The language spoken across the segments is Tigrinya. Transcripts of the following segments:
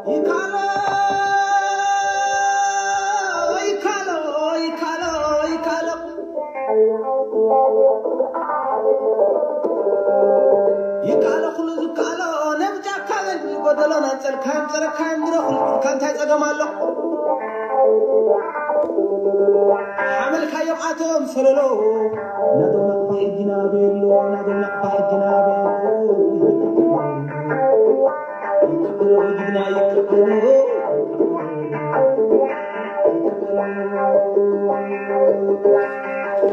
ይካሎ ይካሎ ይካሎ ይካሎ ይካሎ ኩሉ ዝካሎ ነብጫ ካበል ጎደሎ ናንጸልካዮም ጸረካዮም ድረኹል ኢልካ እንታይ ጸገም ኣሎ? ሓመልካዮም ኣቶም ሰለሎ ናቶም ናቕፋ ሕጂ ናበሎ ናቶም ናቕፋ ሕጂ ናበሎ ይካሎ ጅግና ይካሎ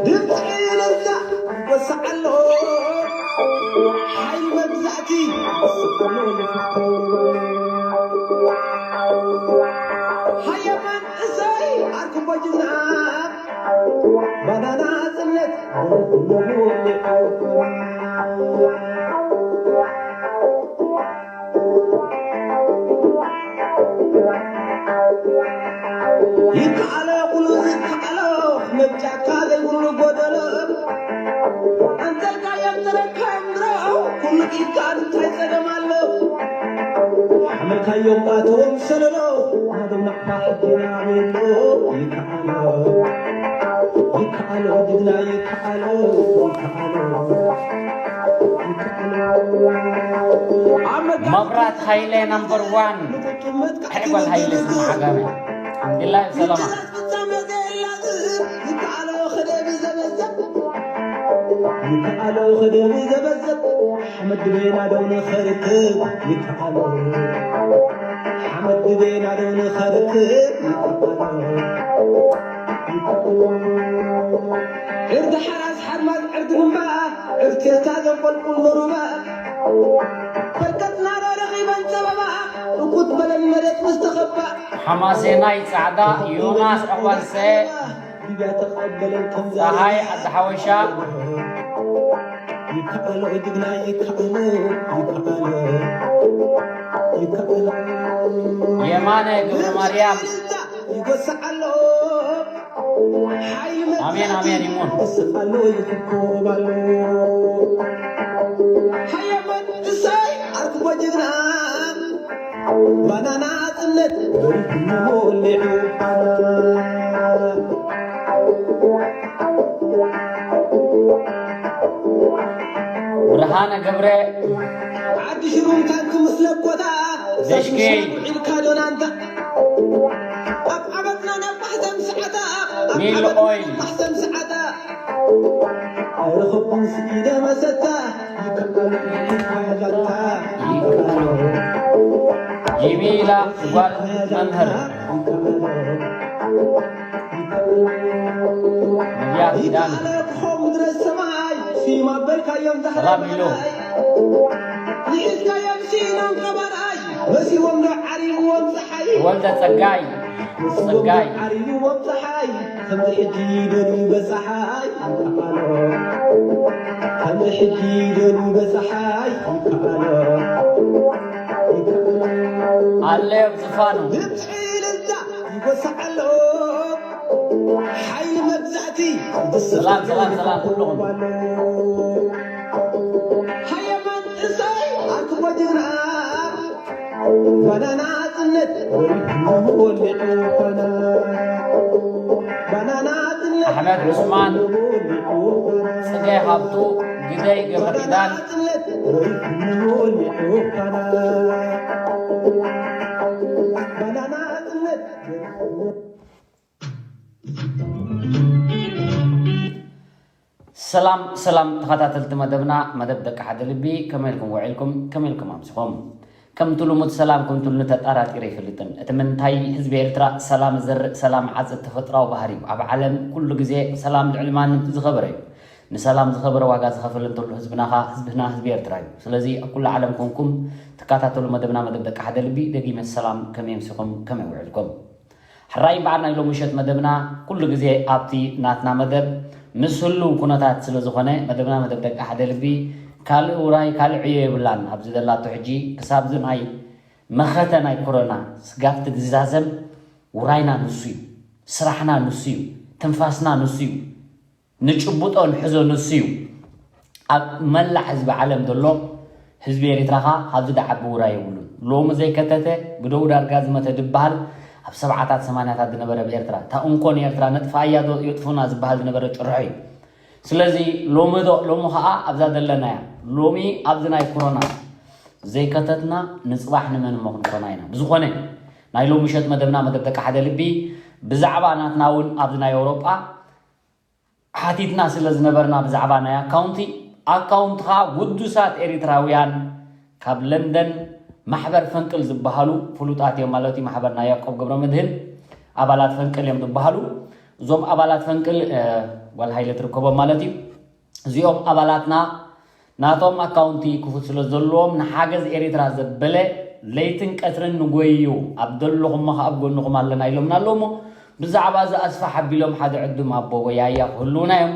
ድምፂ ለዛ ይወስዓሎ ሓይሊ መግዛእቲ ይወስዓሎ ሃየማን እሰይ ኣርክቦ ጅግና ባናና ጽነት ይከኣሎ ኩሉ ዝከኣሎ መብጫካ ዘይብሉ ጎደሎ ኣንጸልካ የምጥረካ እምሮ ኩሉ ኢድካ እንታይ ጸገም ኣሎ ሓመልካዮም ኣተዎም ሰለሎ ናዶም ናቕፋ ሕጂና ቤሎ ይከኣሎ ይከኣሎ ጅግና ይከኣሎ ይከኣሎ ይከኣሎ መብራት ሃይለ number one። ሕዕጎል ሃይለ ስምዓ ዓጋመ ኣልሓምዱሊላህ ብሰላማ። ይከኣሎ ከደብ ዘበዘብ ሓመድ ቤና ደው ንኸርክብ ይከኣሎ ሓመድ ቤና ደው ንኸርክብ ይከኣሎ ዕርዲ ሓራስ ሓርማዝ ዕርዲ ግንባ ዕርቴታ ዘንቆልቁል መሩባ በርከትና ዶ ረኺበን ጸበባ እኩት በለን መደት ምስ ተኸባ ሓማሴናይ ጻዕዳ ዮናስ ዕቋልሰ ሊብያ ተቐበለን ከም ጸሃይ ዓዲ ሓወሻ ይከኣሎ ጅግና ይከኣሎ ይከኣሎ ይከኣሎ የማነ ገብረ ማርያም ይጎስዓሎ ሓይሊ ኣሜን ኣሜን ይሙን ይስቃሎ ይትኮባሎ ሃየመን እሰይ ኣርክቦ ጅግና ባናና ጽነት በሪትሞ ወሊዑ ብርሃነ ገብረ ዓዲ ሽሩም ታንክ ምስ ለኮታ ደሽኪ ውዒልካ ዶናንታ ኣብ ዓመትና ናብ ማሕተም ሰዓታ ኣብ ኒል ዓመትና ኦይል ናብ ማሕተም ሰዓታ ኣይረኸብኩን ስኢደ መሰታ ይከኣሎ ይከኣሎ ጂሚላ ጓል መምህር ነቢያት ኪዳነ ይከኣሎ ክኾም ምድረ ሰማይ ስዩም ኣበልካዮም ሰላም ሚሉ ንሒዝካዮም ሲኢኖም ቀባርኣይ መሲዎም ዶ ዓሪብዎም ፀሓይ ወልደ ጸጋይ ጸጋይ ዓሪብዎም ፀሓይ ከምዚ ሕጂ ደልዩ በፀሓይ ይከኣሎ ከምዚ ሕጂ ደልዩ በፀሓይ ይከኣሎ ይከኣሎ ኣለዮ ዝፋኑ ድምፂ እልልታ ይጎስዓሎ ሓይሊ መግዛእቲ ሰላም ሰላም ሰላም ኩልኹም ሃየማን እሰይ ኣርክቦ ጅግና ባናና ጽነት ወሊዑ ባና ባናና ጽነት ኣሕመድ ዑስማን ጽገ ሃብቱ ግደይ ገብረ ኪዳን ጽነት ወሊዑ ባና ባናና ጽነት ሰላም ሰላም ተኸታተልቲ መደብና መደብ ደቂ ሓደ ልቢ ከመይ ኢልኩም ውዒልኩም ከመይ ኢልኩም ኣምሲኹም ከምቲ ልሙድ ሰላም ከምትሉኒ ተጣራጢረ ኣይፈልጥን እቲ ምንታይ ህዝቢ ኤርትራ ሰላም ዘርእ ሰላም ዓጽድ ተፈጥራዊ ባህሪ እዩ ኣብ ዓለም ኩሉ ግዜ ሰላም ልዕሊ ማንም ዝኸበረ እዩ ንሰላም ዝኸበረ ዋጋ ዝኸፈለ እንተሎ ህዝብና ኸኣ ህዝብና ህዝቢ ኤርትራ እዩ ስለዚ ኣብ ኩሉ ዓለም ኮንኩም ትከታተሉ መደብና መደብ ደቂ ሓደ ልቢ ደጊመ ሰላም ከመይ ኣምሲኹም ከመይ ውዒልኩም ሕራይ በዓል ናይ ሎሚ ምሸት መደብና ኩሉ ግዜ ኣብቲ ናትና መደብ ምስ ህሉው ኩነታት ስለ ዝኾነ መደብና መደብ ደቂ ሓደ ልቢ ካልእ ውራይ ካልእ ዕዮ የብላን ኣብዚ ዘላቶ ሕጂ ክሳብ እዚ ናይ መኸተ ናይ ኮሮና ስጋፍቲ ዝዛዘም ውራይና ንሱ እዩ ስራሕና ንሱ እዩ ትንፋስና ንሱ እዩ ንጭቡጦ ንሕዞ ንሱ እዩ። ኣብ መላእ ህዝቢ ዓለም ዘሎ ህዝቢ ኤሪትራ ኸኣ ካብዚ ደዓቢ ውራይ የብሉን። ሎሚ ዘይከተተ ብደው ዳርጋ ዝመተ ድበሃል ኣብ ሰብዓታት ሰማንያታት ዝነበረ ኣብ ኤርትራ እታ እንኮ ንኤርትራ ነጥፍኣያ ዶ የጥፉና ዝበሃል ዝነበረ ጭርሖ እዩ። ስለዚ ሎሚ ዶ ሎሚ ኸኣ ኣብዛ ዘለናያ ሎሚ ኣብዚ ናይ ኮሮና ዘይከተትና ንጽባሕ ንመን እሞ ክንኮና ኢና። ብዝኾነ ናይ ሎሚ ምሸት መደብና መደብ ደቂ ሓደ ልቢ ብዛዕባ ናትና እውን ኣብዚ ናይ ኣውሮጳ ሓቲትና ስለ ዝነበርና ብዛዕባ ናይ ኣካውንቲ ኣካውንት ኸኣ ግዱሳት ኤሪትራውያን ካብ ለንደን ማሕበር ፈንቅል ዝበሃሉ ፍሉጣት እዮም ማለት እዩ። ማሕበር ናይ ያዕቆብ ገብረ መድህን ኣባላት ፈንቅል እዮም ዝበሃሉ። እዞም ኣባላት ፈንቅል ጓል ሃይለ ትርከቦም ማለት እዩ። እዚኦም ኣባላትና ናቶም ኣካውንቲ ክፉት ስለ ዘለዎም ንሓገዝ ኤሪትራ ዘበለ ለይትን ቀትርን ንጎይዩ ኣብ ደለኹም ኸኣ ኣብ ጎንኹም ኣለና ኢሎምና ኣለዉ እሞ ብዛዕባ እዚ ኣስፋሕ ኣቢሎም ሓደ ዕዱም ኣቦ ወያያ ክህልዉና እዮም።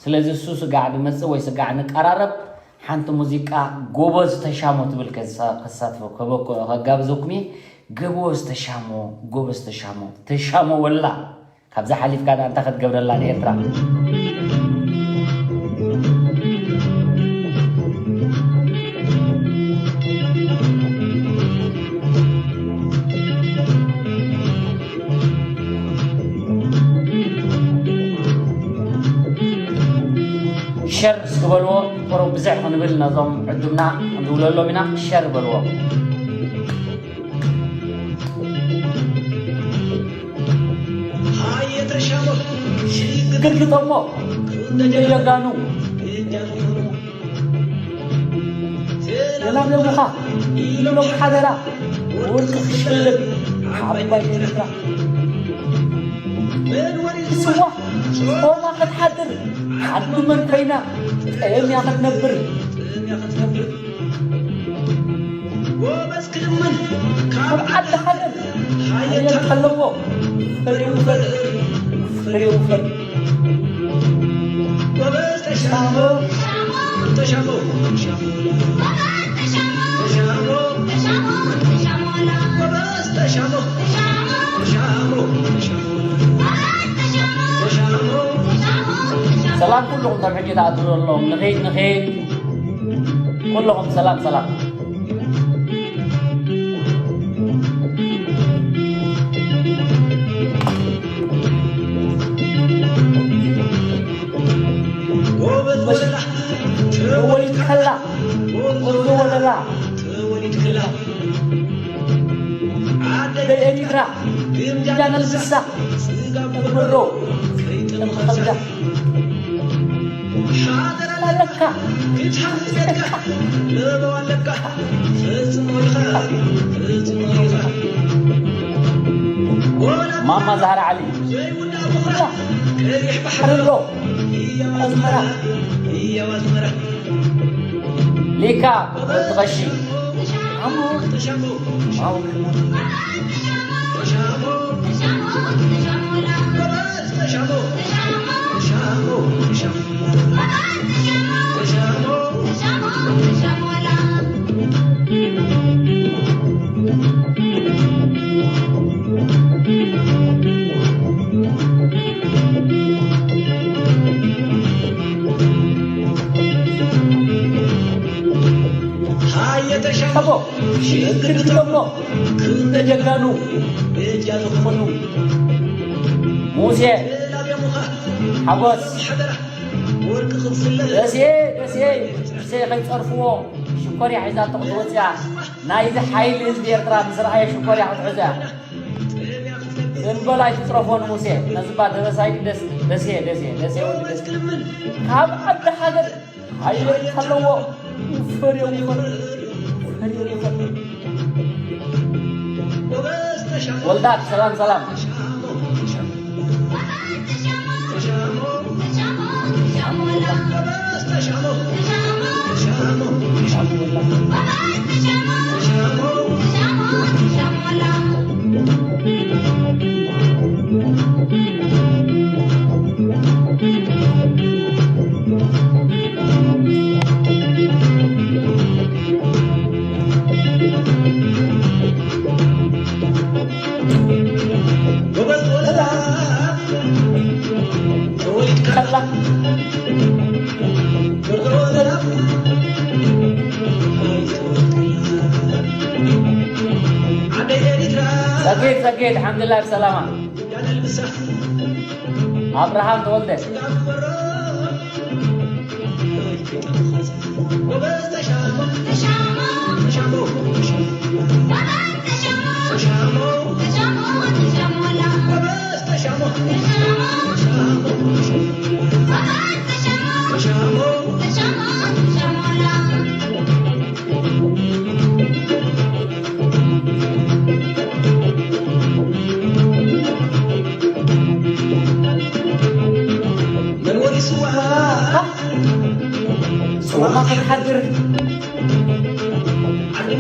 ስለዚ እሱ ስጋዕ ንመጽእ ወይ ስጋዕ ንቀራረብ ሓንቲ ሙዚቃ ጎበዝ ተሻሞ ትብል ከሳትፎ ከጋብዘኩም እየ። ጎበዝ ተሻሞ ጎበዝ ተሻሞ ተሻሞ ወላ ካብዛ ሓሊፍካ ደኣ እንታይ ክትገብረላ ንኤርትራ? ሸር እስኪ በልዎ፣ ቁሩብ ብዝሕ ክንብል ነዞም ዕዱምና ክንድውለሎም ኢና። ሸር በልዎ። ግርግጠሞ ንጀጋኑ የላቤሙኻ ኢሎም ሓደራ ወርቂ ክሽልም ዓባይ ኤርትራ ስዋ ጾማ ክትሓድር ዓዲ መን ኮይና ጠምያ ክትነብር። ጎበዝ ክእምን ካብ ዓዲ ሃገር ሓየት ከለዎ ፍሬ ውፈር ፍሬ ውፈር። ጎበዝ ተሻሞ ተሻሞ ተሻሞ ተሻሞ ጎበዝ ተሻሞ ተሻሞ ተሻሞ ሰላም ኩልኹም ካብ ሕጂ ተኣትዉ ዘለኹም ንኸይድ ንኸይድ ኩልኹም ሰላም ሰላም። ጎበዝ ወለላ ተወሊድ ከላ ጎበዝ ወለላ ተወሊድ ከላ ዓደይ ኤሪትራ ግምጃ ነልብሳ ስጋ ጎበሮ ከይጥም ከብዳ ሓደራ ኣለካ ክትሓፍዘካ ለበው ኣለካ ፈጽሞ ኢኻ ፈጽሞ ኢኻ ማማ ዛህራ ዓሊ ዘይውዳእ ቦኽራ ቀይሕ ባሕሪ ኣሎ ህያው ኣዝመራ ህያው ኣዝመራ ሊካ ወዲ ቐሺ ሃየ ተሻሞ ሽግር ክትብሎ ክንደ ጀጋኑ በጃ ዝኾኑ ሙሴ ሓጎስ ወርቂ ክትስለ ደሴ ደሴ ደሴ ከይጸርፍዎ ሽኮርያ ሒዛቶ ክትወጽያ ናይዚ ሓይሊ ህዝቢ ኤርትራ ምስ ረኣየ ሽኮርያ ክትሕዞ እያ። እምበል ኣይትጽረፎ ንሙሴ ነዚ እባ ደበሳይ ደስ ደሴ ደሴ ደሴ ወዲ ደስ ካብ ዓዲ ሃገር ሓይሊ ኣለዎ። ውፈር የውፈር ውፈር የውፈር ወልዳት ሰላም ሰላም። ጎበዝ ወለላ ተወሊድካላ ጌድ ጸጌድ ሓምድላ ብሰላማ። ኣብርሃም ተወልደ። መን ወሪስዋ? ጽዋማ ክትሓድር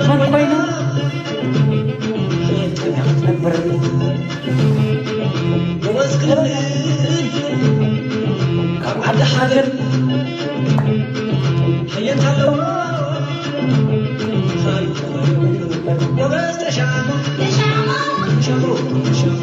መን ኮይና ክትነብር? ጎበዝ ክልል ካብ ዓዲ ሓገር ሓየት ኣለዎ። ጎበዝ ተሻሞ፣ ተሻሞ፣ ተሻሞ፣ ተሻሞ።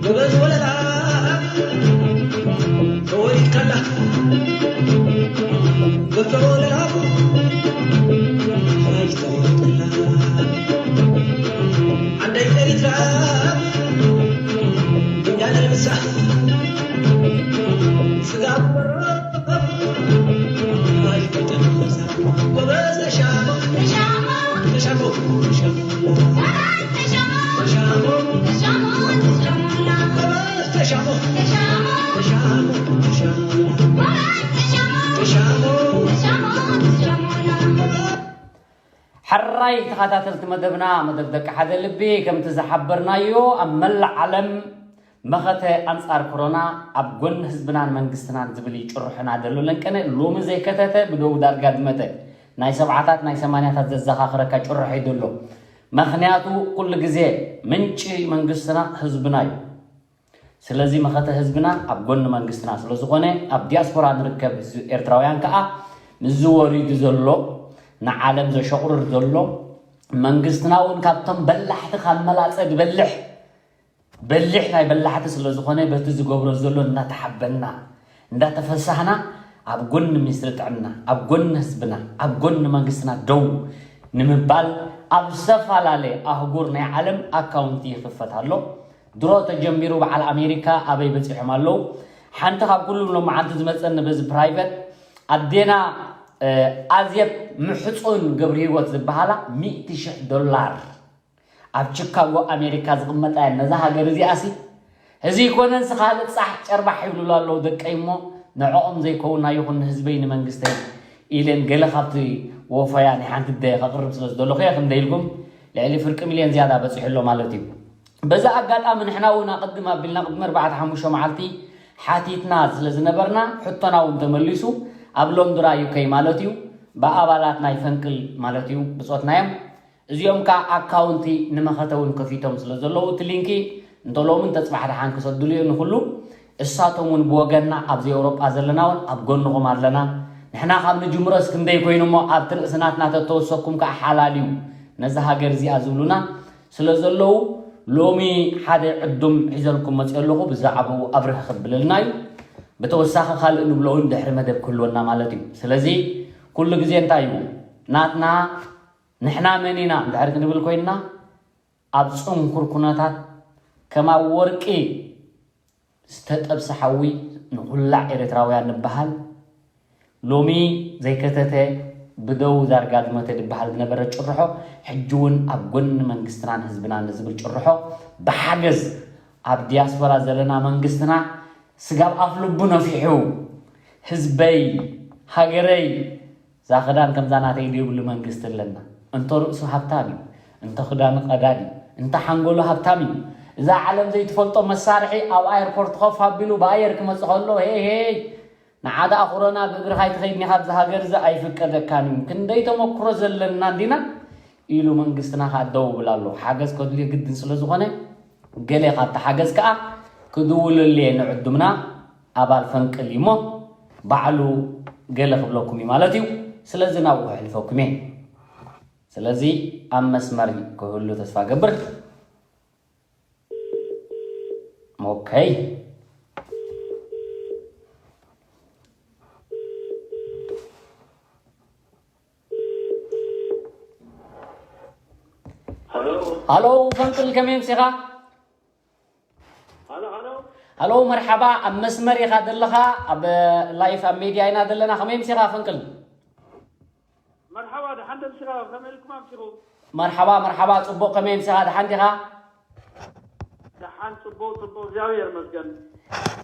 ጎበዝ ወለላ ተወሊድካላ ገብተሮ ወለላ ሓራጅ ተወሊድካላ ዓደይ ኤሪትራ እንዳለልብሳ ስጋ በሮ ሓራጅ ተወሊድካላ ጎበዝ ተሻሞ ተሻሞ ተሻሞ ተሻሞ ሕራይ ተኸታተልቲ መደብና፣ መደብ ደቂ ሓደ ልቢ፣ ከምቲ ዝሓበርናዮ፣ ኣብ መላእ ዓለም መኸተ ኣንጻር ኮሮና ኣብ ጎኒ ህዝብናን መንግስትናን ዝብል እዩ ጭርሖና ዘሎ። ለንቀነ ሎሚ ዘይከተተ ብደው ዳርጋ ዝመተ ናይ ሰብዓታት ናይ ሰማንያታት ዘዘኻኽረካ ጭርሖ እዩ ዘሎ። ምኽንያቱ ኩሉ ግዜ ምንጪ መንግስትና ህዝብና እዩ። ስለዚ መኸተ ህዝብና ኣብ ጎኒ መንግስትና ስለ ዝኾነ፣ ኣብ ዲያስፖራ ንርከብ ህዝቢ ኤርትራውያን ከኣ ምስዚ ወሪዱ ዘሎ ንዓለም ዘሸቑርር ዘሎ መንግስትና እውን ካብቶም በላሕቲ ካብ መላጸ ዝበልሕ በሊሕ ናይ በላሕቲ ስለ ዝኾነ በቲ ዝገብሮ ዘሎ እናተሓበና እንዳተፈሳህና ኣብ ጎኒ ሚኒስትሪ ጥዕና ኣብ ጎኒ ህዝብና ኣብ ጎኒ መንግስትና ደው ንምባል ኣብ ዝተፈላለየ ኣህጉር ናይ ዓለም ኣካውንቲ ይኽፈት ኣሎ። ድሮ ተጀሚሩ በዓል ኣሜሪካ ኣበይ በፂሖም ኣለዉ? ሓንቲ ካብ ኩሉም ሎመዓንቲ ዝመፀኒ በዚ ፕራይቨት ኣዴና ኣዜብ ምሕፁን ገብረ ህይወት ዝበሃላ ሚእቲ ሽሕ ዶላር ኣብ ቺካጎ ኣሜሪካ ዝቕመጣ እየን። ነዛ ሃገር እዚኣሲ እዚ ይኮነንስ ካልእ ጻሕ ጨርባሕ ይብሉላ ኣለዉ ደቀይ እሞ ንዕኦም ዘይከውና ይኹን ንህዝበይ ንመንግስተይ ኢለን ገለ ካብቲ ወፈያ ናይ ሓንቲ ኣደ ከቕርብ ስለ ዝደለኹ እየ ክንደ ኢልኩም ልዕሊ ፍርቂ ሚልዮን ዝያዳ በጺሑ ኣሎ ማለት እዩ። በዚ ኣጋጣሚ ንሕና እውን ኣቐድም ኣቢልና ቅድሚ ኣርባዕተ ሓሙሽተ መዓልቲ ሓቲትና ስለ ዝነበርና ሕቶና እውን ተመሊሱ ኣብ ሎንድራ ዩከይ ማለት እዩ ብኣባላት ናይ ፈንቅል ማለት እዩ ብጾትና እዮም እዚኦም ከኣ ኣካውንቲ ንመኸተ እውን ከፊቶም ስለ ዘለዉ እቲ ሊንኪ እንተ ሎሚ እንተ ጽባሕ ደሓን ክሰድሉ እዮም ንኹሉ እሳቶም እውን ብወገንና ኣብዚ ኤውሮጳ ዘለና እውን ኣብ ጎንኹም ኣለና ንሕና ካብ ንጅምሮስ ክንደይ ኮይኑ እሞ ኣብቲ ርእሲ ናትና ተተወሰኩም ከኣ ሓላል እዩ ነዛ ሃገር እዚኣ ዝብሉና ስለ ዘለዉ ሎሚ ሓደ ዕዱም ሒዘልኩም መፅኦ ኣለኹ ብዛዕባኡ ኣብርህ ክብለልና እዩ ብተወሳኺ ካልእ ንብሎ እውን ድሕሪ መደብ ክህልወና ማለት እዩ ስለዚ ኩሉ ግዜ እንታይ እዩ ናትና ንሕና መን ኢና እንድሕር ክንብል ኮይንና ኣብ ፅንኩር ኩነታት ከም ኣብ ወርቂ ዝተጠብሰ ሓዊ ንኹላዕ ኤርትራውያን ንበሃል ሎሚ ዘይከተተ ብደው ዳርጋ ዝሞተ ዝበሃል ዝነበረ ጭርሖ ሕጂ እውን ኣብ ጎኒ መንግስትናን ህዝብናን ንዝብል ጭርሖ ብሓገዝ ኣብ ዲያስፖራ ዘለና መንግስትና ስጋብ ኣፍ ልቡ ነፊሑ ህዝበይ ሃገረይ እዛ ክዳን ከምዛ ናተይ ዘይብሉ መንግስቲ ኣለና እንተ ርእሱ ሃብታም እዩ እንተ ክዳኑ ቀዳድ እዩ እንተ ሓንጎሉ ሃብታም እዩ እዛ ዓለም ዘይትፈልጦ መሳርሒ ኣብ ኣየርፖርት ኮፍ ኣቢሉ ብኣየር ክመጽእ ከሎ ሄይ ሄይ ንዓ ደኣ ኮሮና ብእግርኻ ኣይትኸይድን ኢኻ ኣብዚ ሃገር እዚ ኣይፍቀደካን እዩ ክንደይ ተመክሮ ዘለና እንዲና ኢሉ መንግስትና ከኣ ደው ይብል ኣሎ ሓገዝ ከድልዮ ግድን ስለ ዝኾነ ገለ ካብቲ ሓገዝ ከኣ ክድውለሉ እየ ንዕዱምና ኣባል ፈንቅል እዩ እሞ ባዕሉ ገለ ክብለኩም እዩ ማለት እዩ። ስለዚ ናብኡ ከሕልፈኩም እየ። ስለዚ ኣብ መስመር ክህሉ ተስፋ ገብር። ኦኬ። ሃሎ። ሃሎ ፈንቅል፣ ከመይ ምሲኻ? ሃሎ፣ ሃሎ። ሃሎ፣ መርሓባ፣ ኣብ መስመር ኢኻ ዘለኻ፣ ኣብ ላይፍ ኣብ ሜድያ ኢና ዘለና። ከመይ ምሲኻ ፈንቅል? መርሓባ፣ ደሓን ደምሲኻ፣ ከመይ ኢልኩም ኣምሲኹም? መርሓባ፣ መርሓባ፣ ጽቡቕ፣ ከመይ ምሲኻ፣ ደሓን ዲኻ? ደሓን፣ ጽቡቕ፣ ጽቡቕ፣ እግዚኣብሔር ይመስገን።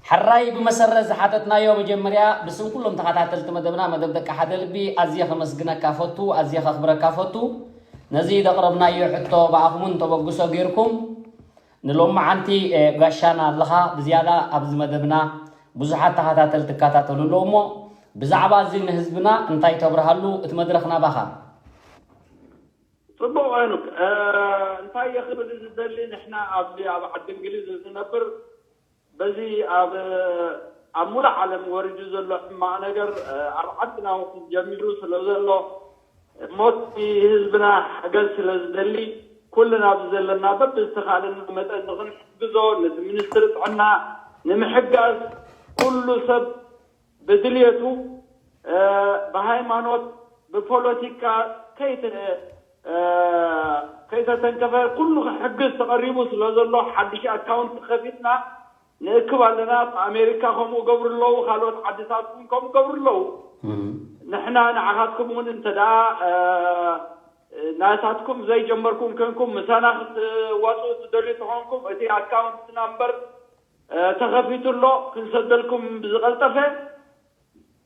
ሕራይ፣ ብመሰረት ዝሓተትናዮ መጀመርያ ብስም ኩሎም ተኸታተልቲ መደብና፣ መደብ ደቂ ሓደ ልቢ፣ ኣዝየ ከመስግነካ ፈቱ፣ ኣዝየ ከኽብረካ ፈቱ። ነዚ ዘቕረብናዮ ሕቶ ብኣኹምን ተበግሶ ጌርኩም ንሎማዓንቲ፣ እ፣ ጋሻና ኣለኻ። ብዝያዳ ኣብዚ መደብና ብዙሓት ተኸታተልቲ ይከታተሉ ኣለዉ እሞ፣ ብዛዕባ እዚ ንህዝብና እንታይ ተብርሃሉ? እቲ መድረኽ ናባኻ። ጽቡቕ ሄኖክ፣ እ፣ እንታይ እየ ክብል ዝደሊ፣ ንሕና ኣብዚ ኣብ ዓዲ እንግሊዝ እንነብር፣ በዚ ኣብ፣ ኣብ ሙሉእ ዓለም ወሪዱ ዘሎ ሕማቕ ነገር፣ እ፣ ኣብ ዓድና እውን ጀሚሩ ስለ ዘሎ፣ ሞት ህዝብና ሓገዝ ስለ ዝደሊ፣ ኩልና ኣብዚ ዘለና በብዝተኻእለና መጠን ንኽንሕግዞ፣ ነቲ ሚኒስትሪ ጥዕና ንምሕጋዝ፣ ኩሉ ሰብ ብድልየቱ፣ እ፣ ብሃይማኖት፣ ብፖለቲካ ከይተ-፣ እ፣ ከይተተንከፈ ኩሉ ክሕግዝ ተቐሪቡ ስለ ዘሎ፣ ሓድሽ ኣካውንት ከፊትና ንእክብ ኣለና። ኣብ ኣሜሪካ ከምኡ ገብሩ ኣለዉ፣ ካልኦት ዓድታት እውን ከምኡ ገብሩ ኣለዉ። እም። ንሕና ንዓኻትኩም እውን እንተ ደኣ፣ እ፣ ናታትኩም ዘይጀመርኩም ኮንኩም ምሳና ክትዋፅኡ ትደልዩ ተኾንኩም፣ እቲ ኣካውንት ናምበር፣ እ፣ ተኸፊቱ ኣሎ፣ ክንሰደልኩም ብዝቐልጠፈ።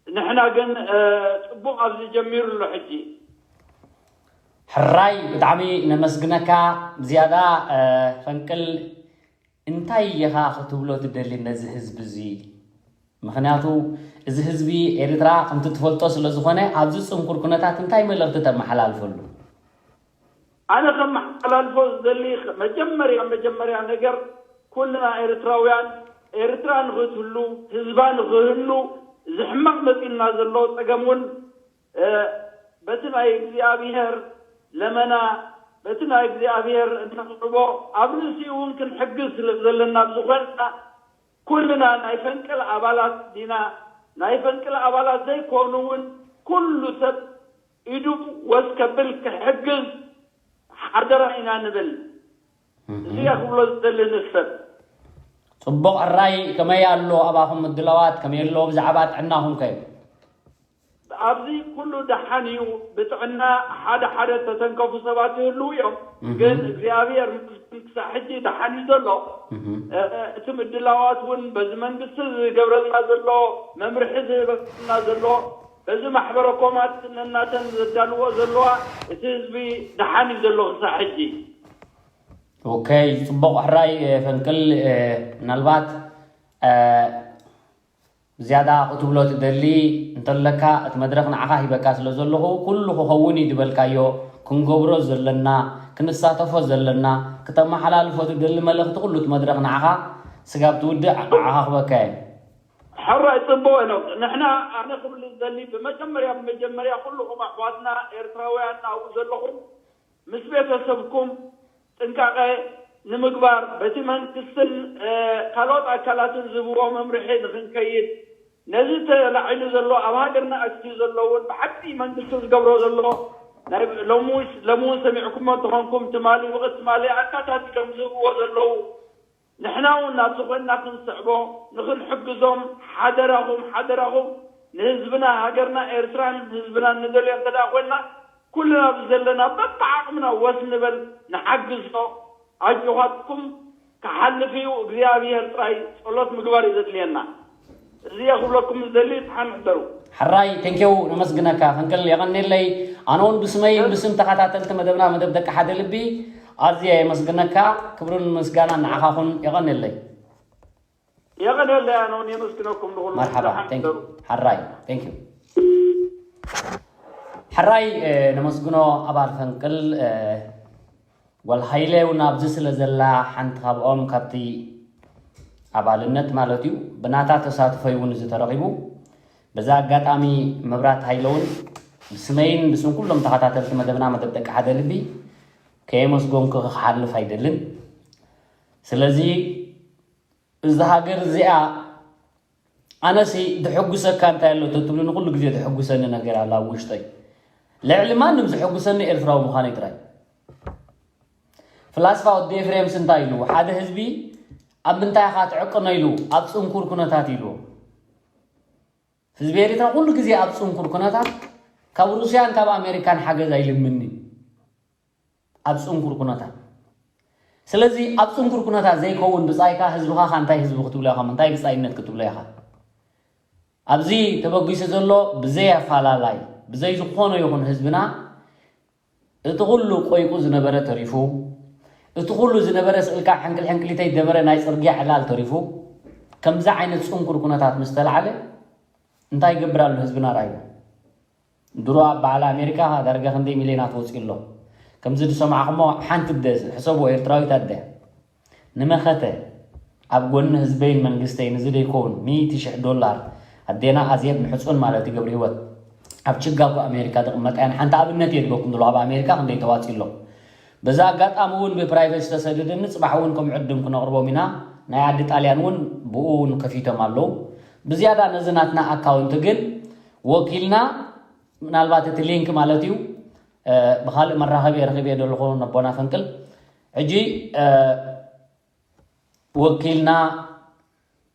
ንሕና ግን፣ እ፣ ጽቡቕ ኣብዚ ጀሚሩ ኣሎ ሕጂ። ሕራይ፣ ብጣዕሚ ነመስግነካ። ብዝያዳ፣ እ፣ ፈንቅል፣ እንታይ ኢኻ ክትብሎ ትደሊ ነዚ ህዝቢ እዚ? ምኽንያቱ እዚ ህዝቢ ኤርትራ ከምቲ ትፈልጦ ስለ ዝኾነ፣ ኣብዚ ጽንኩር ኩነታት እንታይ መልእኽቲ ተመሓላልፈሉ? ኣነ ከመሓላልፎ ዝደሊ፣ መጀመርያ፣ መጀመርያ ነገር፣ ኩልና ኤርትራውያን፣ ኤርትራ ንኽትህሉ፣ ህዝባ ንኽህሉ፣ እዚ ሕማቕ መጺእና ዘሎ ጸገም እውን፣ እ፣ በቲ ናይ እግዚኣብሔር ለመና፣ በቲ ናይ እግዚኣብሔር እነቕርቦ፣ ኣብ ርእሲኡ እውን ክንሕግዝ ስለ ዘለና፣ ኣብዚ ኾንና ኩልና ናይ ፈንቅል ኣባላት ዲና፣ ናይ ፈንቅል ኣባላት ዘይኮኑ እውን፣ ኩሉ ሰብ ኢዱ ወስ ከብል ክሕግዝ ሓደራ ኢና ንብል። እም። እዚ እየ ክብሎ ዝደሊ ንሰብ። ጽቡቕ ሕራይ፣ ከመይ ኣሎ ኣባኹም ምድላዋት? ከመይ ኣሎ ብዛዕባ ጥዕናኹም ከ? ኣብዚ ኩሉ ደሓን እዩ። ብጥዕና ሓደ ሓደ ተተንከፉ ሰባት ይህልዉ እዮም። እም። ግን እግዚኣብሔር ምስግን ክሳዕ ሕጂ ደሓን እዩ ዘሎ። እም። እ፣ እቲ ምድላዋት እውን በዚ መንግስቲ ዝገብረልና ዘሎ፣ መምርሒ ዝህበና ዘሎ፣ በዚ ማሕበረ ኮማት ነናተን ዘዳልዎ ዘለዋ፣ እቲ ህዝቢ ደሓን እዩ ዘሎ ክሳዕ ሕጂ። ኦኬ፣ ጽቡቕ ሕራይ፣ እ፣ ፈንቅል፣ እ፣ ምናልባት፣ እ፣ ዝያዳ ክትብሎ ትደሊ እንተለካ፣ እቲ መድረኽ ንዓኻ ሂበካ ስለ ዘለኹ፣ ኩሉ ክኸውን እዩ ዝበልካዮ፣ ክንገብሮ ዘለና፣ ክንሳተፎ ዘለና፣ ክተመሓላልፎ ትደሊ መልእኽቲ፣ ኩሉ እቲ መድረኽ ንዓኻ፣ ስጋብ ትውድእ ንዓኻ ክበካ እየ። ሕራይ ጽቡቕ ሄኖክ። ንሕና፣ ኣነ ክብል ዝደሊ፣ ብመጀመርያ፣ ብመጀመርያ ኩልኹም ኣሕዋትና ኤርትራውያን ኣብኡ ዘለኹም፣ ምስ ቤተሰብኩም ጥንቃቐ ንምግባር፣ በቲ መንግስትን፣ እ፣ ካልኦት ኣካላትን ዝህብዎ መምርሒ ንኽንከይድ፣ ነዚ ተላዒሉ ዘሎ ኣብ ሃገርና ኣትዩ ዘሎ እውን ብሓቂ መንግስቲ ዝገብሮ ዘሎ ናይ ሎሚ፣ ሎሚ እውን ሰሚዕኩሞ እንተኾንኩም፣ ትማሊ ብቕትማሊ ኣካታቲሎም ዝህብዎ ዘለዉ፣ ንሕና እውን ናብዚ ኮይንና ክንስዕቦ፣ ንኽንሕግዞም፣ ሓደራኹም፣ ሓደራኹም፣ ንህዝብና፣ ሃገርና ኤርትራን ህዝብናን ንደልዮ እንተ ደኣ ኮይንና፣ ኩልና ኣብዚ ዘለና በብዓቕምና ወስ ንበል፣ ንሓግዞ። ኣጆኻትኩም፣ ክሓልፍ እዩ፣ እግዚኣብሄር ጥራይ ጸሎት ምግባር እዩ ዘድልየና። እዚ እየ ክብለኩም ዝደሊ፣ ደሓን ሕደሩ። ሕራይ፣ ቴንኪው፣ ነመስግነካ። ፈንቅል፣ የቐንየለይ። ኣነ እውን ብስመይን ብስም ተኸታተልቲ መደብና፣ መደብ ደቂ ሓደ ልቢ፣ ኣዝየ የመስግነካ። ክብርን ምስጋናን ንዓኻ ኹን። የቐንየለይ። የቐንየለይ፣ ኣነ እውን የመስግነኩም ንኹሉ። መርሓባ፣ ደሓን ቴንኪው። ሕደሩ። ሕራይ፣ ቴንኪው። ሕራይ፣ እ፣ ነመስግኖ ኣባል ፈንቅል፣ እ፣ ጓል ሃይለ እውን ኣብዚ ስለ ዘላ፣ ሓንቲ ካብኦም ካብቲ ኣባልነት ማለት እዩ፣ ብናታ ተሳትፎ እዩ እውን እዚ ተረኺቡ። በዛ ኣጋጣሚ መብራት ሃይለ እውን ብስመይን ብስም ኩሎም ተኸታተልቲ መደብና መደብ ደቂ ሓደ ልቢ ከየመስጎንኩ ክሓልፍ ኣይደልን። ስለዚ እዛ ሃገር እዚኣ ኣነሲ ድሕጉሰካ እንታይ ኣሎ ተትብሉ ንኩሉ ግዜ ድሕጉሰኒ ነገር ኣሎ ኣብ ውሽጠይ። ልዕሊ ማንም ዝሕጉሰኒ ኤርትራዊ ምዃነይ ጥራይ። ፍላስፋ ወዲ ኤፍሬምስ እንታይ ኢሉ? ሓደ ህዝቢ ኣብ ምንታይ ኢኻ ትዕቅኖ ኢሉ ኣብ ጽንኩር ኩነታት ኢሉ። ህዝቢ ኤርትራ ኩሉ ግዜ ኣብ ጽንኩር ኩነታት ካብ ሩስያን ካብ ኣሜሪካን ሓገዝ ኣይልምንን። ኣብ ጽንኩር ኩነታት። ስለዚ ኣብ ጽንኩር ኩነታት ዘይከውን ብጻይካ ህዝብኻ እንታይ ህዝቢ ክትብሎ ኢኻ እንታይ ብጻይነት ክትብሎ ኢኻ? ኣብዚ ተበጊሱ ዘሎ ብዘይ ኣፋላላይ ብዘይ ዝኾነ ይኹን ህዝብና እቲ ኩሉ ቆይቁ ዝነበረ ተሪፉ፣ እቲ ኩሉ ዝነበረ ስእልካ ሕንክል ሕንክሊተይ ደበረ ናይ ጽርግያ ዕላል ተሪፉ፣ ከምዚ ዓይነት ጽንኩር ኩነታት ምስ ተላዕለ እንታይ ይገብር ኣሎ ህዝብና ራይዎ? ድሮ ኣብ በዓል ኣሜሪካ ዳርጋ ክንደይ ሚልዮናት ወፂኡ ኣሎ? ከምዚ ዝሰማዕኹሞ ሓንቲ ኣደ ሕሰብዎ ኤርትራዊት ኣደ ንመኸተ ኣብ ጎኒ ህዝበይን መንግስተይን እዚ ደይከውን ሚእቲ ሽሕ ዶላር ኣዴና ኣዜብ ምሕፁን ማለት እዩ ገብረ ህይወት ኣብ ችጋጎ ኣሜሪካ ዝቕመጣ እያን ሓንቲ ኣብነት እየ ድበኩም ዘሎ ኣብ ኣሜሪካ ክንደይ ተዋፂ ኣሎ በዚ ኣጋጣሚ እውን ብፕራይቬት ዝተሰደደኒ ፅባሕ እውን ከም ዕድም ክነቕርቦም ኢና ናይ ዓዲ ጣልያን እውን ብኡ እውን ከፊቶም ኣለዉ ብዝያዳ ነዚ ናትና ኣካውንት ግን ወኪልና ምናልባት እቲ ሊንክ ማለት እዩ ብካልእ መራኸቢ ረኺበ ዘለኹ ነቦና ፈንቅል ሕጂ ወኪልና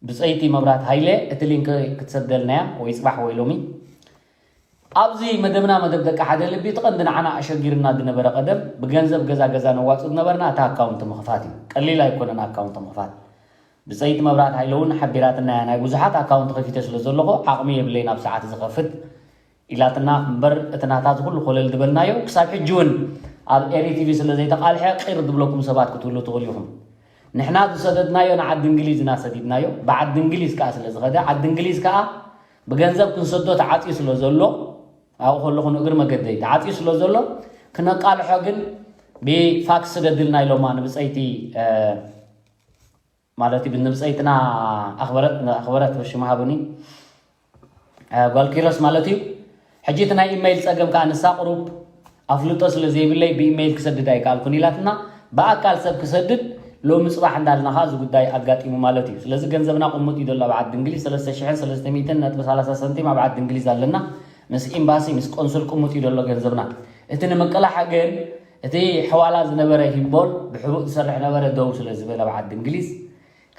ብፀይቲ መብራት ሃይለ እቲ ሊንክ ክትሰደልና እያ ወይ ፅባሕ ወይ ሎሚ ኣብዚ መደብና መደብ ደቂ ሓደ ልቢ እቲ ቀንዲ ንዓና ኣሸጊርና ዝነበረ ቀደም ብገንዘብ ገዛ ገዛ ነዋፅእ ዝነበርና እቲ ኣካውንት ምኽፋት እዩ ቀሊል ኣይኮነን ኣካውንት ምኽፋት ብፀይቲ መብራት ሃይለ እውን ሓቢራትና እያ ናይ ብዙሓት ኣካውንት ከፊተ ስለ ዘለኹ ዓቕሚ የብለይን ኣብ ሰዓት ዝኸፍት ኢላትና እምበር እቲ ናታ ዝኩሉ ኮለል ዝበልናዮ ክሳብ ሕጂ እውን ኣብ ኤሪ ቲቪ ስለ ዘይተቃልሐ ቂር ዝብለኩም ሰባት ክትህሉ ትኽእሉ ኢኹም። ንሕና ዝሰደድናዮ ንዓዲ እንግሊዝ ኢና ሰዲድናዮ። ብዓዲ እንግሊዝ ከኣ ስለ ዝኸደ ዓዲ እንግሊዝ ከኣ ብገንዘብ ክንሰዶ ተዓፅዩ ስለ ዘሎ ኣብኡ ከለኹ ንእግሪ መገደይ ተዓፅዩ ስለ ዘሎ ክነቃልሖ ግን ብፋክስ ስደድልና ኢሎማ ንብፀይቲ ማለት እዩ ብንብፀይትና ኣኽበረት ኣኽበረት ሽማ ሃቡኒ ጓል ኪሮስ ማለት እዩ ሕጂ እቲ ናይ ኢመይል ፀገም ከዓ ንሳ ቅሩብ ኣፍልጦ ስለ ዘይብለይ ብኢመይል ክሰድድ ኣይከኣልኩን ኢላትና ብኣካል ሰብ ክሰድድ ሎሚ ፅባሕ እንዳልና ከዓ እዚ ጉዳይ ኣጋጢሙ ማለት እዩ ስለዚ ገንዘብና ቅሙጥ እዩ ዘሎ ኣብ ዓዲ እንግሊዝ ሰለስተ ሽሕን ሰለስተ ሚእትን ነጥቢ ሰላሳ ሰንቲም ኣብ ዓዲ እንግሊዝ ኣለና ምስ ኢምባሲ ምስ ቆንስል ቅሙጥ እዩ ዘሎ ገንዘብና እቲ ንምቅላሕ ግን እቲ ሕዋላ ዝነበረ ሂምቦል ብሕቡእ ዝሰርሕ ነበረ ደው ስለ ዝበለ ኣብ ዓዲ እንግሊዝ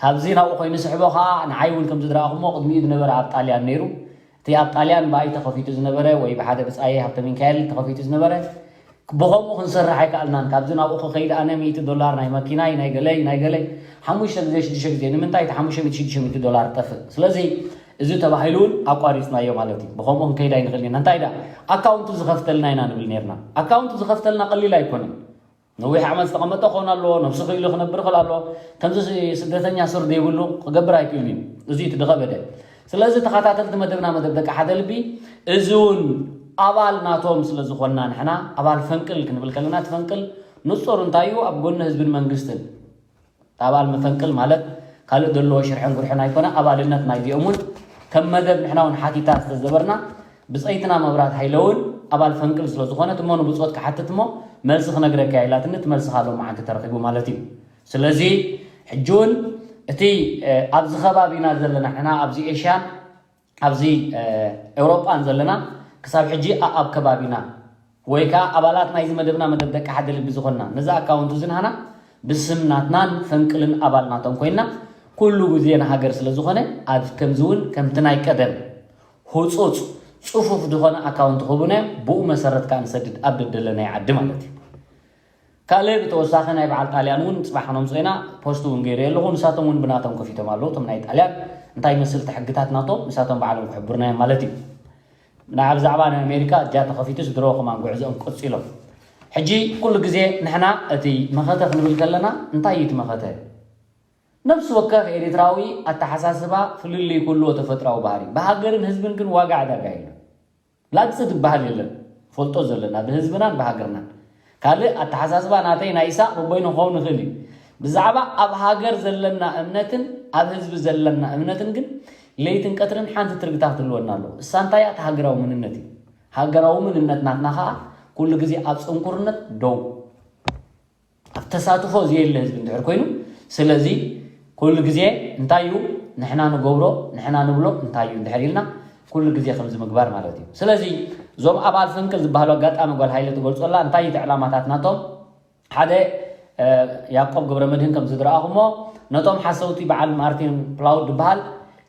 ካብዚ ናብኡ ኮይኑ ስሕቦ ከዓ ንዓይ እውን ከም ዝድረኣኹሞ ቅድሚኡ ዝነበረ ኣብ ጣልያን ነይሩ እቲ ኣብ ጣልያን ብኣይ ተኸፊቱ ዝነበረ ወይ ብሓደ ብፃየ ሃብተ ሚካኤል ተኸፊቱ ዝነበረ ብኸምኡ ክንሰርሕ ኣይከኣልናን ካብዚ ናብኡ ክኸይድ ኣነ ሚእቲ ዶላር ናይ መኪናይ ናይ ገለይ ናይ ገለይ ሓሙሽተ ግዜ ሽዱሽተ ግዜ ንምንታይ እቲ ሓሙሽተ ሚእቲ ሽዱሽተ ሚእቲ ዶላር ጠፍእ ስለዚ እዚ ተባሂሉ እውን ኣቋሪፅናዮ ማለት እዩ ብኸምኡ ክንከይድ ኣይንኽእል ኢና እንታይ ዳ ኣካውንቱ ዝኸፍተልና ኢና ንብል ነርና ኣካውንቱ ዝኸፍተልና ቀሊል ኣይኮነን ነዊሕ ዓመት ዝተቐመጠ ክኾን ኣለዎ፣ ነብሱ ክኢሉ ክነብር ክእል ኣለዎ። ከምዚ ስደተኛ ሱር ዘይብሉ ክገብር ኣይክእልን እዩ። እዚ እቲ ዝኸበደ። ስለዚ ተኸታተልቲ መደብና መደብ ደቂ ሓደ ልቢ እዚ እውን ኣባል ናቶም ስለ ዝኾንና ንሕና ኣባል ፈንቅል ክንብል ከለና እቲ ፈንቅል ንጹር እንታይ እዩ ኣብ ጎኒ ህዝብን መንግስትን ኣባል መፈንቅል ማለት ካልእ ዘለዎ ሽርሕን ጉርሕን ኣይኮነ ኣባልነት ናይዚኦም እውን ከም መደብ ንሕና እውን ሓቲታ ዝተዘበርና ብፀይትና መብራት ሃይለ እውን ኣባል ፈንቅል ስለ ዝኾነት እሞ ንብፆት ክሓትት እሞ መልሲ ክነግረካ ኢላትኒ እቲ መልሲ ካብ ሎማዓንቲ ተረኺቡ ማለት እዩ ስለዚ ሕጂ እውን እቲ ኣብዚ ከባቢና ዘለና ሕና ኣብዚ ኤሽያን ኣብዚ ኤውሮጳን ዘለና ክሳብ ሕጂ ኣብ ከባቢና ወይ ከዓ ኣባላት ናይዚ መደብና መደብ ደቂ ሓደ ልቢ ዝኾንና ነዚ ኣካውንት እዚ ንሃና ብስም ናትናን ፈንቅልን ኣባል ናቶም ኮይና ኩሉ ግዜ ንሃገር ስለ ዝኾነ ኣብ ከምዚ እውን ከምቲ ናይ ቀደም ህፁፅ ፅፉፍ ዝኾነ ኣካውንት ክህቡና እዮም ብኡ መሰረት ከዓ ንሰድድ ኣብ ደደለናይ ዓዲ ማለት እዩ ካልእ ብተወሳኺ ናይ በዓል ጣልያን እውን ፅባሕ ከነምፅኦ ኢና ፖስት እውን ገይረ ኣለኹ ንሳቶም እውን ብናቶም ከፊቶም ኣለዉ እቶም ናይ ጣልያን እንታይ መስል እቲ ሕግታት ናቶም ንሳቶም ባዕሎም ክሕብሩና እዮም ማለት እዩ ንዓ ብዛዕባ ናይ ኣሜሪካ እጃ ተኸፊቱስ ድሮ ከማን ጉዕዞኦም ቀፂሎም ሕጂ ኩሉ ግዜ ንሕና እቲ መኸተ ክንብል ከለና እንታይ እዩ እቲ መኸተ ነብሲ ወከፍ ኤሪትራዊ ኣተሓሳስባ ፍልልይ ክህልዎ ተፈጥራዊ ባህሪ ብሃገርን ህዝብን ግን ዋጋ ዕዳጋ የለን ላግፂ ዝበሃል የለን ፈልጦ ዘለና ብህዝብናን ብሃገርናን ካልእ ኣተሓሳስባ ናተይ ናይ ኢሳቅ በቦይኑ ክኸውን ይኽእል እዩ ብዛዕባ ኣብ ሃገር ዘለና እምነትን ኣብ ህዝቢ ዘለና እምነትን ግን ለይትን ቀትርን ሓንቲ ትርግታ ክትህልወና ኣለዎ። እሳ እንታይ እያ? እቲ ሃገራዊ መንነት እዩ። ሃገራዊ መንነት ናትና ከዓ ኩሉ ግዜ ኣብ ፅንኩርነት ደው፣ ኣብ ተሳትፎ ዘየለ ህዝቢ እንድሕር ኮይኑ፣ ስለዚ ኩሉ ግዜ እንታይ እዩ ንሕና ንገብሮ፣ ንሕና ንብሎ እንታይ እዩ እንድሕር ኢልና ኩሉ ግዜ ከምዚ ምግባር ማለት እዩ። ስለዚ እዞም ኣባል ፈንቅል ዝበሃሉ ኣጋጣሚ ጓል ሃይለ ትገልጾላ እንታይ እዩ እቲ ዕላማታት ናቶም? ሓደ ያዕቆብ ገብረመድህን ከም ዝረኣኹሞ ነቶም ሓሰውቲ በዓል ማርቲን ፕላውድ ዝበሃል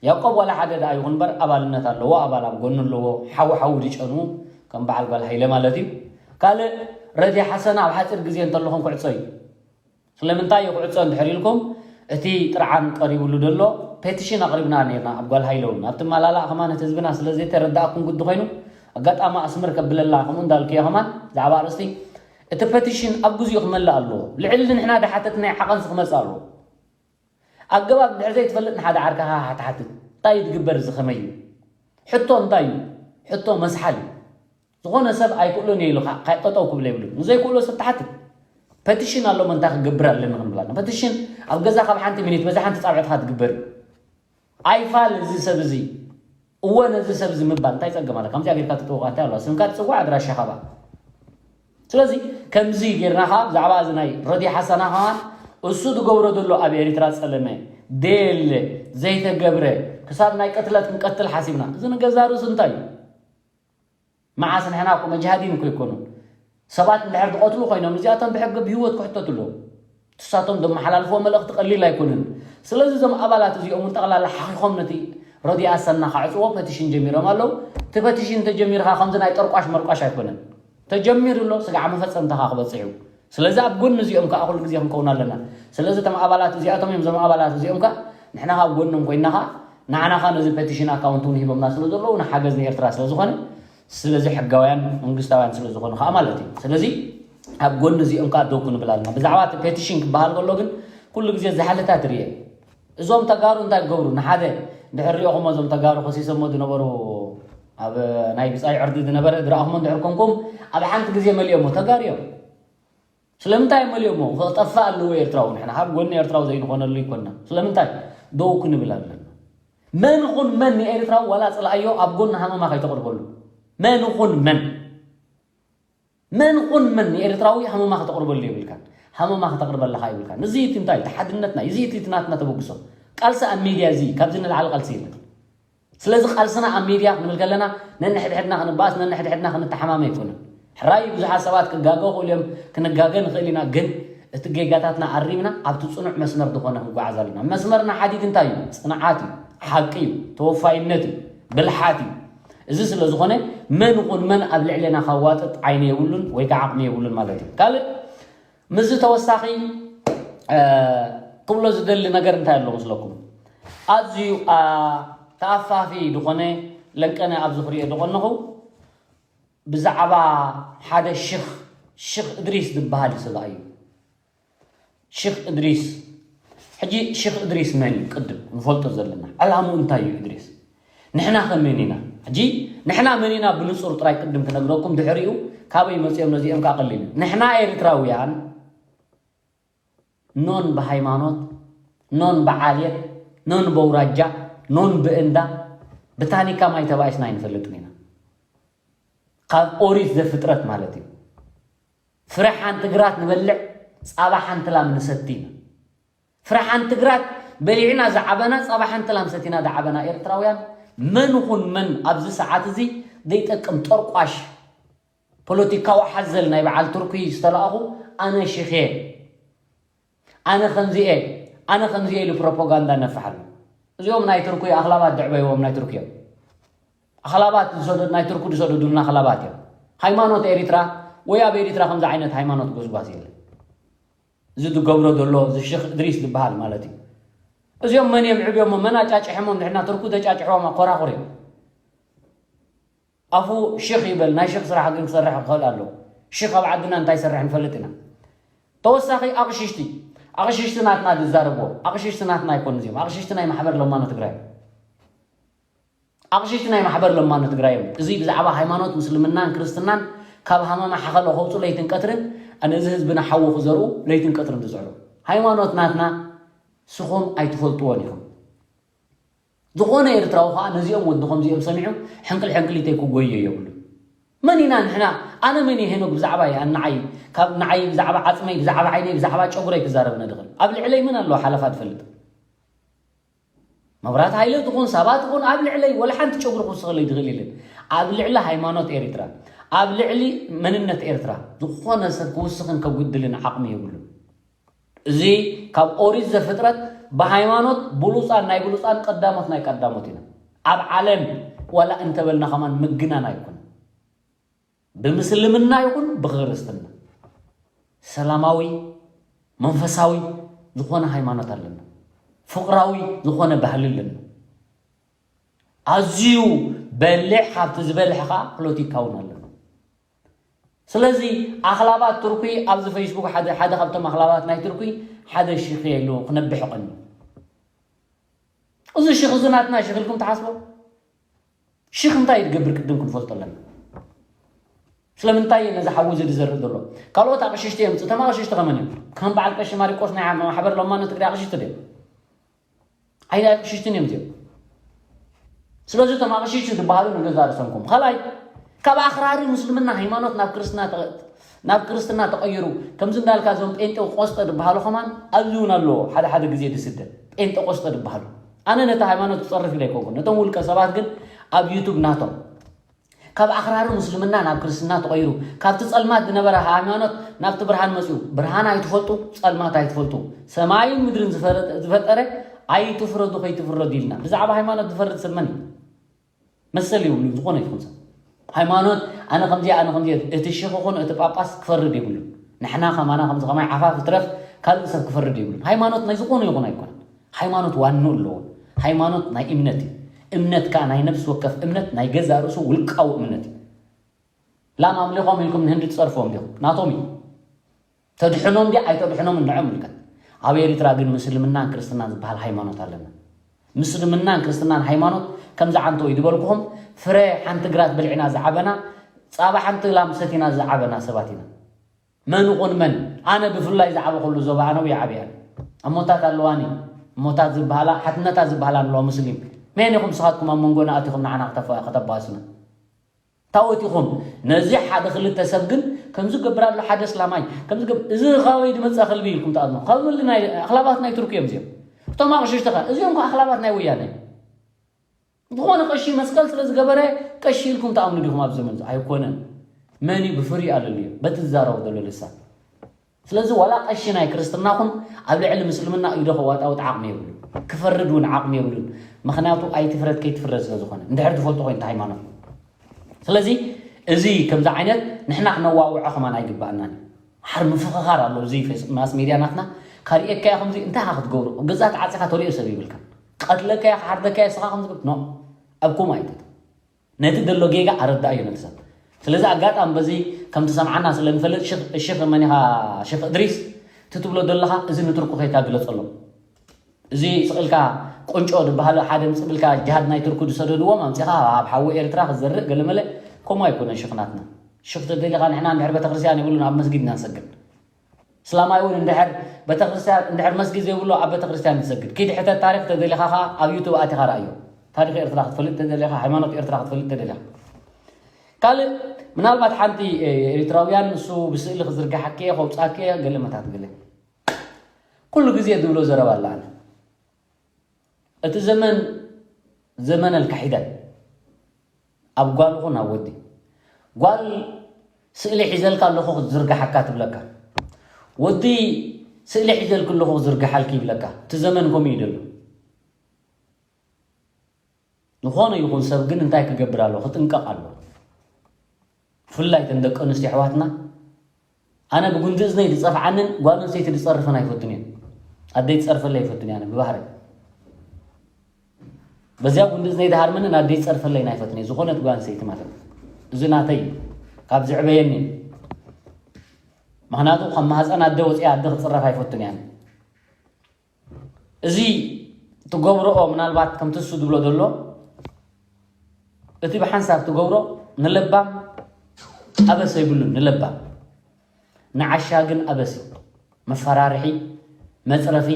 ያዕቆብ ዋላ ሓደ ደኣ ይኹን እምበር ኣባልነት ኣለዎ። ኣባል ኣብ ጎኑ ኣለዎ። ሓዊ ሓዊ ድጨኑ ከም በዓል ጓል ሃይለ ማለት እዩ። ካልእ ረድያ ሓሰና ኣብ ሓፂር ግዜ እንተለኹም ክዕፆ እዩ። ስለምንታይ እዩ ክዕፆ እንድሕር ኢልኩም እቲ ጥርዓን ቀሪብሉ ዘሎ ፔቲሽን ኣቕሪብና ነርና ኣብ ጓል ሃይለ እውን ኣብቲ ማላላ ከማን እቲ ህዝብና ስለ ዘይተረዳእኩም ግዲ ኮይኑ ኣጋጣሚ ኣስምር ከብለላ ከምኡ እንዳልክዮ ከማን ብዛዕባ ኣርእስቲ እቲ ፐቲሽን ኣብ ግዜኡ ክመልእ ኣለዎ። ልዕሊ ንሕና ድሓተት ናይ ዓቐንሲ ክመጽእ ኣለዎ። ኣገባብ ድሕር ዘይትፈልጥ ንሓደ ዓርካኻ ክትሓትት እንታይ እዩ ትግበር? እዚ ከመይ እዩ? ሕቶ እንታይ እዩ? ሕቶ መስሓል እዩ። ዝኾነ ሰብ ኣይክእሉን እየ ኢሉ ካይጠጠው ክብል የብሉ። ንዘይክእሎ ሰብ ትሓትት። ፐቲሽን ኣሎ መን እንታይ ክገብር ኣለኒ ክንብላ ፐቲሽን ኣብ ገዛ ካብ ሓንቲ ሚኒት በዛ ሓንቲ ፃብዕትካ ትግበር እዩ። ኣይፋል እዚ ሰብ እዚ እወ ነዚ ሰብ እዚ ምባል እንታይ ፀገም ኣለ? ከምዚኣ ጌርካ ትጥውቃ እንታይ ኣለዋ? ስምካ ትፅዋዕ ኣድራሻኻ ባ ስለዚ ከምዚ ጌርና ከዓ ብዛዕባ እዚ ናይ ረዲ ሓሰና ከማን እሱ ዝገብሮ ዘሎ ኣብ ኤርትራ ፀለመ ደየለ ዘይተገብረ ክሳብ ናይ ቅትለት ክንቀትል ሓሲብና እዚ ንገዛ ርእሱ እንታይ እዩ? መዓስ ንሕና እኮ መጃሃዲን እኮ ይኮኑ ሰባት እንድሕር ዝቐትሉ ኮይኖም እዚኣቶም ብሕጊ ብህይወት ክሕተቱ ኣለዎም። ትሳቶም ዘመሓላልፍዎ መልእኽቲ ቀሊል ኣይኮነን። ስለዚ እዞም ኣባላት እዚኦም እውን ጠቕላላ ሓኺኾም ነቲ ረድዮ ኣሰና ከዕፅዎ ፐቲሽን ጀሚሮም ኣለዉ። እቲ ፐቲሽን እንተጀሚርካ ከምዚ ናይ ጠርቋሽ መርቋሽ ኣይኮነን። ተጀሚሩ ኣሎ፣ ስጋዕ መፈፀምታኻ ክበፅሕ እዩ። ስለዚ ኣብ ጎኒ እዚኦም ከዓ ኩሉ ግዜ ክንከውን ኣለና። ስለዚ እቶም ኣባላት እዚኣቶም እዮም፣ እዞም ኣባላት እዚኦም ከዓ ንሕና ካብ ጎኖም ኮይና ከዓ ንዓና ከዓ ነዚ ፐቲሽን ኣካውንት እውን ሂቦምና ስለ ዘለዉ ንሓገዝ ንኤርትራ ስለ ዝኾነ ስለዚ ሕጋውያን መንግስታውያን ስለ ዝኾኑ ከዓ ማለት እዩ። ስለዚ ኣብ ጎኒ እዚኦም ከዓ ደው ክንብል ኣለና። ብዛዕባ እቲ ፔቲሽን ክበሃል ከሎ ግን ኩሉ ግዜ ዝሓለታት ርየ እዞም ተጋሩ እንታይ ክገብሩ ንሓደ ድሕር ሪኦኹሞ እዞም ተጋሩ ከሲሶሞ ዝነበሩ ኣብ ናይ ብፃይ ዕርዲ ዝነበረ ዝረኣኹሞ እንድሕር ኮንኩም ኣብ ሓንቲ ግዜ መሊኦሞ ተጋሩ እዮም። ስለምንታይ እዮም መሊኦሞ? ክጠፍእ ኣለዎ ኤርትራዊ። ንሕና ካብ ጎኒ ኤርትራዊ ዘይንኾነሉ ይኮንና። ስለምንታይ? ደው ክንብል ኣለና። መን ኹን መን ንኤርትራዊ ዋላ ጽልኣዮ ኣብ ጎኒ ሃመማ ከይተቕርበሉ። መን ኹን መን መን ኹን መን ንኤርትራዊ ሃመማ ከተቕርበሉ የብልካን። ሃመማ ከተቕርበ ኣለኻ የብልካን። እዚ እቲ እንታይ? እቲ ሓድነትና እዩ። እዚ እቲ እቲ ናትና ተበግሶ። ቃልሲ ኣብ ሚድያ እዚ ካብዚ ንላዕሊ ቃልሲ የለን። ስለዚ ቃልስና ኣብ ሚድያ ክንብል ከለና ነንሕድሕድና ክንባኣስ ነንሕድሕድና ክንተሓማመ ኣይኮነን። ሕራይ ብዙሓት ሰባት ክጋገ ክእሉ እዮም፣ ክንጋገ ንኽእል ኢና። ግን እቲ ጌጋታትና ኣሪምና ኣብቲ ጽኑዕ መስመር ዝኾነ ክንጓዓዝ ኣለና። መስመርና ሓዲድ እንታይ እዩ? ጽንዓት እዩ፣ ሓቂ እዩ፣ ተወፋይነት እዩ፣ ብልሓት እዩ። እዚ ስለ ዝኾነ መን ይኹን መን ኣብ ልዕሌና ካዋጥጥ ዓይኒ የብሉን ወይ ከዓ ዓቕሚ የብሉን ማለት እዩ። ካልእ ምስዚ ተወሳኺ ክብሎ ዝደሊ ነገር እንታይ ኣሎ መስለኩም? ኣዝዩ ተኣፋፊ ዝኾነ ለንቀነ ኣብዚ ክሪኦ ዝቐነኹ ብዛዕባ ሓደ ሽኽ ሽኽ እድሪስ ዝበሃል እዩ ሰብኣይ እዩ። ሽኽ እድሪስ ሕጂ ሽኽ እድሪስ መን እዩ? ቅድም ንፈልጦ ዘለና ዕላምኡ እንታይ እዩ? እድሪስ ንሕና ከ መን ኢና? ሕጂ ንሕና መን ኢና ብንጹር ጥራይ ቅድም ክነግረኩም ድሕሪኡ ካበይ መጺኦም ነዚኦም ከዓ ቀሊል እዩ። ንሕና ኤርትራውያን ኖን ብሃይማኖት ኖን ብዓልየት ኖን በውራጃ ኖን ብእንዳ ብታኒካ ማይ ተባኢስና ኣይንፈልጥን ኢና። ካብ ኦሪት ዘፍጥረት ማለት እዩ። ፍረ ሓንቲ ግራት ንበልዕ ፃባ ሓንቲ ላም ንሰቲ ኢና። ፍረ ሓንቲ ግራት በሊዕና ዝዓበና ፃባ ሓንቲ ላም ሰቲና ዝዓበና ኤርትራውያን መን ኹን መን ኣብዚ ሰዓት እዚ ዘይጠቅም ጠርቋሽ ፖለቲካዊ ሓዘል ናይ በዓል ቱርኪ ዝተላእኹ ኣነ ሽኽ እየ ኣነ ከምዚ እየ ኣነ ከምዚ እየ ኢሉ ፕሮፓጋንዳ ነፍሕ ኣሎ። እዚኦም ናይ ቱርኪ ኣኽላባት ድዕበይዎም ናይ ቱርኪ እዮም። ኣኽላባት ዝሰደዱ ናይ ቱርኪ ዝሰደዱልና ኣኽላባት እዮም። ሃይማኖት ኤሪትራ ወይ ኣብ ኤሪትራ ከምዚ ዓይነት ሃይማኖት ጎስጓስ የለን። እዚ ዝገብሮ ዘሎ እዚ ሽኽ እድሪስ ዝበሃል ማለት እዩ። እዚኦም መን እዮም ዕብዮሞ መን ኣጫጭሐሞም ድሕና ቱርኩ ተጫጭሖም ኣኮራኹር እዮም። ኣፉ ሽኽ ይበል ናይ ሽኽ ስራሕ ግን ክሰርሕ ክኽእል ኣለዎ። ሽኽ ኣብ ዓድና እንታይ ይሰርሕ ንፈልጥ ኢና። ተወሳኺ ኣቕሽሽቲ ኣቕሽሽቲ ናትና ዝዛረብዎ ኣቕሽሽቲ ናትና ኣይኮኑ እዚኦም ኣቕሽሽቲ ናይ ማሕበር ለማኖ ትግራይ ኣቕሽሽቲ ናይ ማሕበር ለማኖ ትግራይ እዮም። እዚ ብዛዕባ ሃይማኖት ምስልምናን ክርስትናን ካብ ሃመማ ሓኸሎ ከውፁ ለይትን ቀትርን ኣነ እዚ ህዝብና ሓዊ ክዘርኡ ለይትን ቀትርን ዝፅዕሩ ሃይማኖት ናትና ስኹም ኣይትፈልጥዎን ኢኹም። ዝኾነ ኤርትራዊ ከዓ ነዚኦም ወዲ ከምዚኦም ሰሚዑ ሕንቅል ሕንቅሊተይ ክጎዮ የብሉ። መን ኢና ንሕና? ኣነ መን እየ ሄኖክ ብዛዕባ እየ ንዓይ ካብ ንዓይ ብዛዕባ ዓፅመይ ብዛዕባ ዓይነይ ብዛዕባ ጨጉረይ ክዛረብ ነድኽል? ኣብ ልዕለይ መን ኣለዎ ሓለፋ ትፈልጥ? መብራት ሃይለ ትኹን ሳባ ትኹን ኣብ ልዕለይ ወላ ሓንቲ ጨጉሪ ክውስኸለይ ትኽእል የለን። ኣብ ልዕሊ ሃይማኖት ኤርትራ ኣብ ልዕሊ መንነት ኤርትራ ዝኾነ ሰብ ክውስኽን ከጉድልን ዓቕሚ የብሉን። እዚ ካብ ኦሪት ዘፍጥረት ብሃይማኖት ብሉፃን ናይ ብሉፃን ቀዳሞት ናይ ቀዳሞት ኢና። ኣብ ዓለም ዋላ እንተበልና ከማን ምግናን ኣይኮን። ብምስልምና ይኹን ብክርስትና ሰላማዊ መንፈሳዊ ዝኾነ ሃይማኖት ኣለና። ፍቕራዊ ዝኾነ ባህሊ ኣለና። ኣዝዩ በሊሕ ካብቲ ዝበልሕ ከዓ ፖለቲካውን ኣለና። ስለዚ ኣኽላባት ቱርኪ ኣብዚ ፌስቡክ ሓደ ሓደ ካብቶም ኣኽላባት ናይ ቱርኪ ሓደ ሽኺ ኢሉ ክነብሕ ቀኒ። እዚ ሽኽ እዚ ናትና ሽኽ ኢልኩም ትሓስቦ? ሽኽ እንታይ እዩ ዝገብር ቅድም ክንፈልጦ ኣለና። ስለምንታይ እዩ ነዚ ሓዊ እዚ ዝዘርእ ዘሎ? ካልኦት ኣቕሽሽቲ እዮም። እቶም ኣቕሽሽቲ ከመን እዮም? ከም በዓል ቀሺ ማሪቆስ ናይ ማሕበር ለማኖ ትግራይ ኣቕሽሽቲ ድዮም? ኣይዳ ኣቕሽሽትን እዮም እዚኦም። ስለዚ እቶም ኣቕሽሽቲ ዝበሃሉ ንገዛ ርእሶምኩም። ካልኣይ ካብ ኣኽራሪ ምስልምና ሃይማኖት ናብ ክርስትና ተቐ- ናብ ክርስትና ተቐይሩ ከምዚ እንዳልካ እዞም ጴንጤ ቆስጠ ዝበሃሉ ከማን ኣብዚ እውን ኣለዎ። ሓደ ሓደ ግዜ ዝስደድ ጴንጤ ቆስጠ ዝበሃሉ ኣነ ነቲ ሃይማኖት ክፀርፍ ኢለ ኣይኮንኩን። ነቶም ውልቀ ሰባት ግን ኣብ ዩቱብ ናቶም ካብ ኣኽራሪ ምስልምና ናብ ክርስትና ተቐይሩ ካብቲ ጸልማት ዝነበረ ሃይማኖት ናብቲ ብርሃን መጺኡ ብርሃን ኣይትፈልጡ ጸልማት ኣይትፈልጡ ሰማይን ምድርን ዝፈረ- ዝፈጠረ ኣይትፍረዱ ከይትፍረዱ ኢልና ብዛዕባ ሃይማኖት ዝፈርድ ሰብ መን እዩ? መሰል የብሉን ዝኾነ ይኹን ሰብ። ሃይማኖት ኣነ ከምዚ ኣነ ከምዚ እቲ ሽኽ ኹን እቲ ጳጳስ ክፈርድ የብሉን። ንሕና ከማና ከምዚ ከማይ ዓፋፍ ትረፍ ካልእ ሰብ ክፈርድ የብሉን። ሃይማኖት ናይ ዝኾነ ይኹን ኣይኮነን። ሃይማኖት ዋንኡ ኣለዎ። ሃይማኖት ናይ እምነት እዩ። እምነት ከዓ ናይ ነብሲ ወከፍ እምነት ናይ ገዛእ ርእሱ ውልቃዊ እምነት እዩ። ላም ኣምሊኾም ኢልኩም ንህንዲ ትፀርፍዎም ዲኹም? ናቶም እዩ። ተድሕኖም ድያ ኣይተድሕኖም ንዕኦም ምልከት። ኣብ ኤሪትራ ግን ምስልምናን ክርስትናን ዝበሃል ሃይማኖት ኣለና። ምስልምናን ክርስትናን ሃይማኖት ከምዚ ዓንቶ እዩ ዝበልኩኹም ፍረ ሓንቲ ግራት በልዕና ዝዓበና ፃባ ሓንቲ ላም ሰቲና ዝዓበና ሰባት ኢና። መን ኹን መን ኣነ ብፍላይ ዝዓበኹሉ ዞባ ኣነው ይዓብያን እሞታት ኣለዋኒ እሞታት ዝበሃላ ሓትነታት ዝበሃላ ኣለዋ ሙስሊም መን ኢኹም ስኻትኩም ኣብ መንጎና ኣቲኹም ንዓና ከተባእሱና ታወት ኢኹም ነዚ ሓደ ክልተ ሰብ ግን ከምዚ ገብር ኣሎ ሓደ እስላማይ ከምዚ ገብ እዚ ካበይ ዝመፀ ከልቢ ኢልኩም ትኣዝኑ ካብ ምሊ ናይ ኣኽላባት ናይ ቱርኪ እዮም እዚኦም እቶም ኣቕሽሽቲ ኸ እዚኦም ከ ኣኽላባት ናይ ወያነ ዝኾነ ቀሺ መስቀል ስለ ዝገበረ ቀሺ ኢልኩም ትኣምኑ ዲኹም ኣብ ዘመን ኣይኮነን መን እዩ ብፍሪ ኣለሉ እዩ በቲ ዝዛረቡ ዘሎ ልሳን ስለዚ ዋላ ቀሺ ናይ ክርስትና ኹን ኣብ ልዕሊ ምስልምና ኢዶ ከዋጣውጥ ዓቕሚ የብሉን ክፈርድ እውን ዓቕሚ የብሉን ምኽንያቱ ኣይትፍረድ ከይትፍረድ ስለ ዝኾነ እንድሕር ትፈልጦ ኮይኑ ሃይማኖት ስለዚ እዚ ከምዚ ዓይነት ንሕና ክነዋውዖ ከማን ኣይግባኣናን እዩ ሓር ምፍኽኻር ኣሎ እዚ ማስ ሜድያ ናትና ካሪኤካያ ከምዚ እንታይ ኢኻ ክትገብሮ ገዛ ተዓፂኻ ተሪኦ ሰብ ይብልካ ቀትለካያ ክሓርደካያ ስኻ ከምዚ ኖ ኣብ ኮማ ኣይትእቶ ነቲ ዘሎ ጌጋ ኣረዳእዮ ነቲ ሰብ ስለዚ ኣጋጣሚ በዚ ከም ትሰምዓና ስለ ንፈልጥ ሽኽ እሽኽ መን ኢኻ ሽኽ እድሪስ እቲ ትብሎ ዘለኻ እዚ ንትርኩ ከይታ ግለጸሎም እዚ ስቕ ኢልካ ቁንጮ ዝበሃል ሓደ ምጽእ ብልካ ጅሃድ ናይ ትርኩ ዝሰደድዎም ኣምጺኻ ኣብ ሓዊ ኤርትራ ክዘርእ ገለመለ ከምኡ ኣይኮነን ሽኽ ናትና ሽኽ ተደሊኻ ንሕና እንድሕር ቤተክርስትያን የብሉን ኣብ መስጊድ ኢና ንሰግድ እስላማይ እውን እንድሕር ቤተክርስትያን እንድሕር መስጊድ ዘይብሉ ኣብ ቤተክርስትያን ዝሰግድ ኪድ ሕተት ታሪክ ተደሊኻ ከዓ ኣብ ዩቱብ ኣቲኻ ረኣዮ ታሪክ ኤርትራ ክትፈልጥ ተደሊኻ ሃይማኖት ኤርትራ ክትፈልጥ ተደሊኻ ካልእ ምናልባት ሓንቲ ኤሪትራውያን ንሱ ብስእሊ ክዝርግሓከ ከውፃከ ገለ መታት ገለ ኩሉ ግዜ ዝብሎ ዘረባ ኣለ ኣነ እቲ ዘመን ዘመን ኣልካሒዳን ኣብ ጓል ኹን ኣብ ወዲ ጓል ስእሊ ሒዘልካ ኣለኹ ክትዝርግሓካ ትብለካ ወዲ ስእሊ ሒዘልክ ኣለኹ ክዝርግሓልክ ይብለካ እቲ ዘመን ከምኡ እዩ ደሎ ዝኾነ ይኹን ሰብ ግን እንታይ ክገብር ኣሎ ክጥንቀቕ ኣሎ ብፍላይ ተን ደቂ ኣንስትዮ ኣሕዋትና ኣነ ብጉንዲ እዝነይ ዝጸፍዓንን ጓል ኣንስተይቲ ዝጸርፈን ኣይፈቱን እየ ኣደይ ትጸርፈለይ ኣይፈቱን እየ ብባህሪ በዚያ ጉንዲ እዝነይ ዝሃርመንን ኣደይ ትጸርፈለይ ኣይፈቱን እየ ዝኾነት ጓል ኣንስተይቲ ማለት እዚ ናተይ ካብ ዝዕበየኒ ምክንያቱ ካብ ማህፀን ኣደ ወፅያ ኣደ ክፅረፍ ኣይፈቱን እየ እዚ ትገብርኦ ምናልባት ከምቲ እሱ ዝብሎ ዘሎ እቲ ብሓንሳብ ትገብሮ ንለባም ኣበሰ ይብሉን ንለባም ንዓሻ ግን ኣበስ እዩ መፈራርሒ መፅረፊ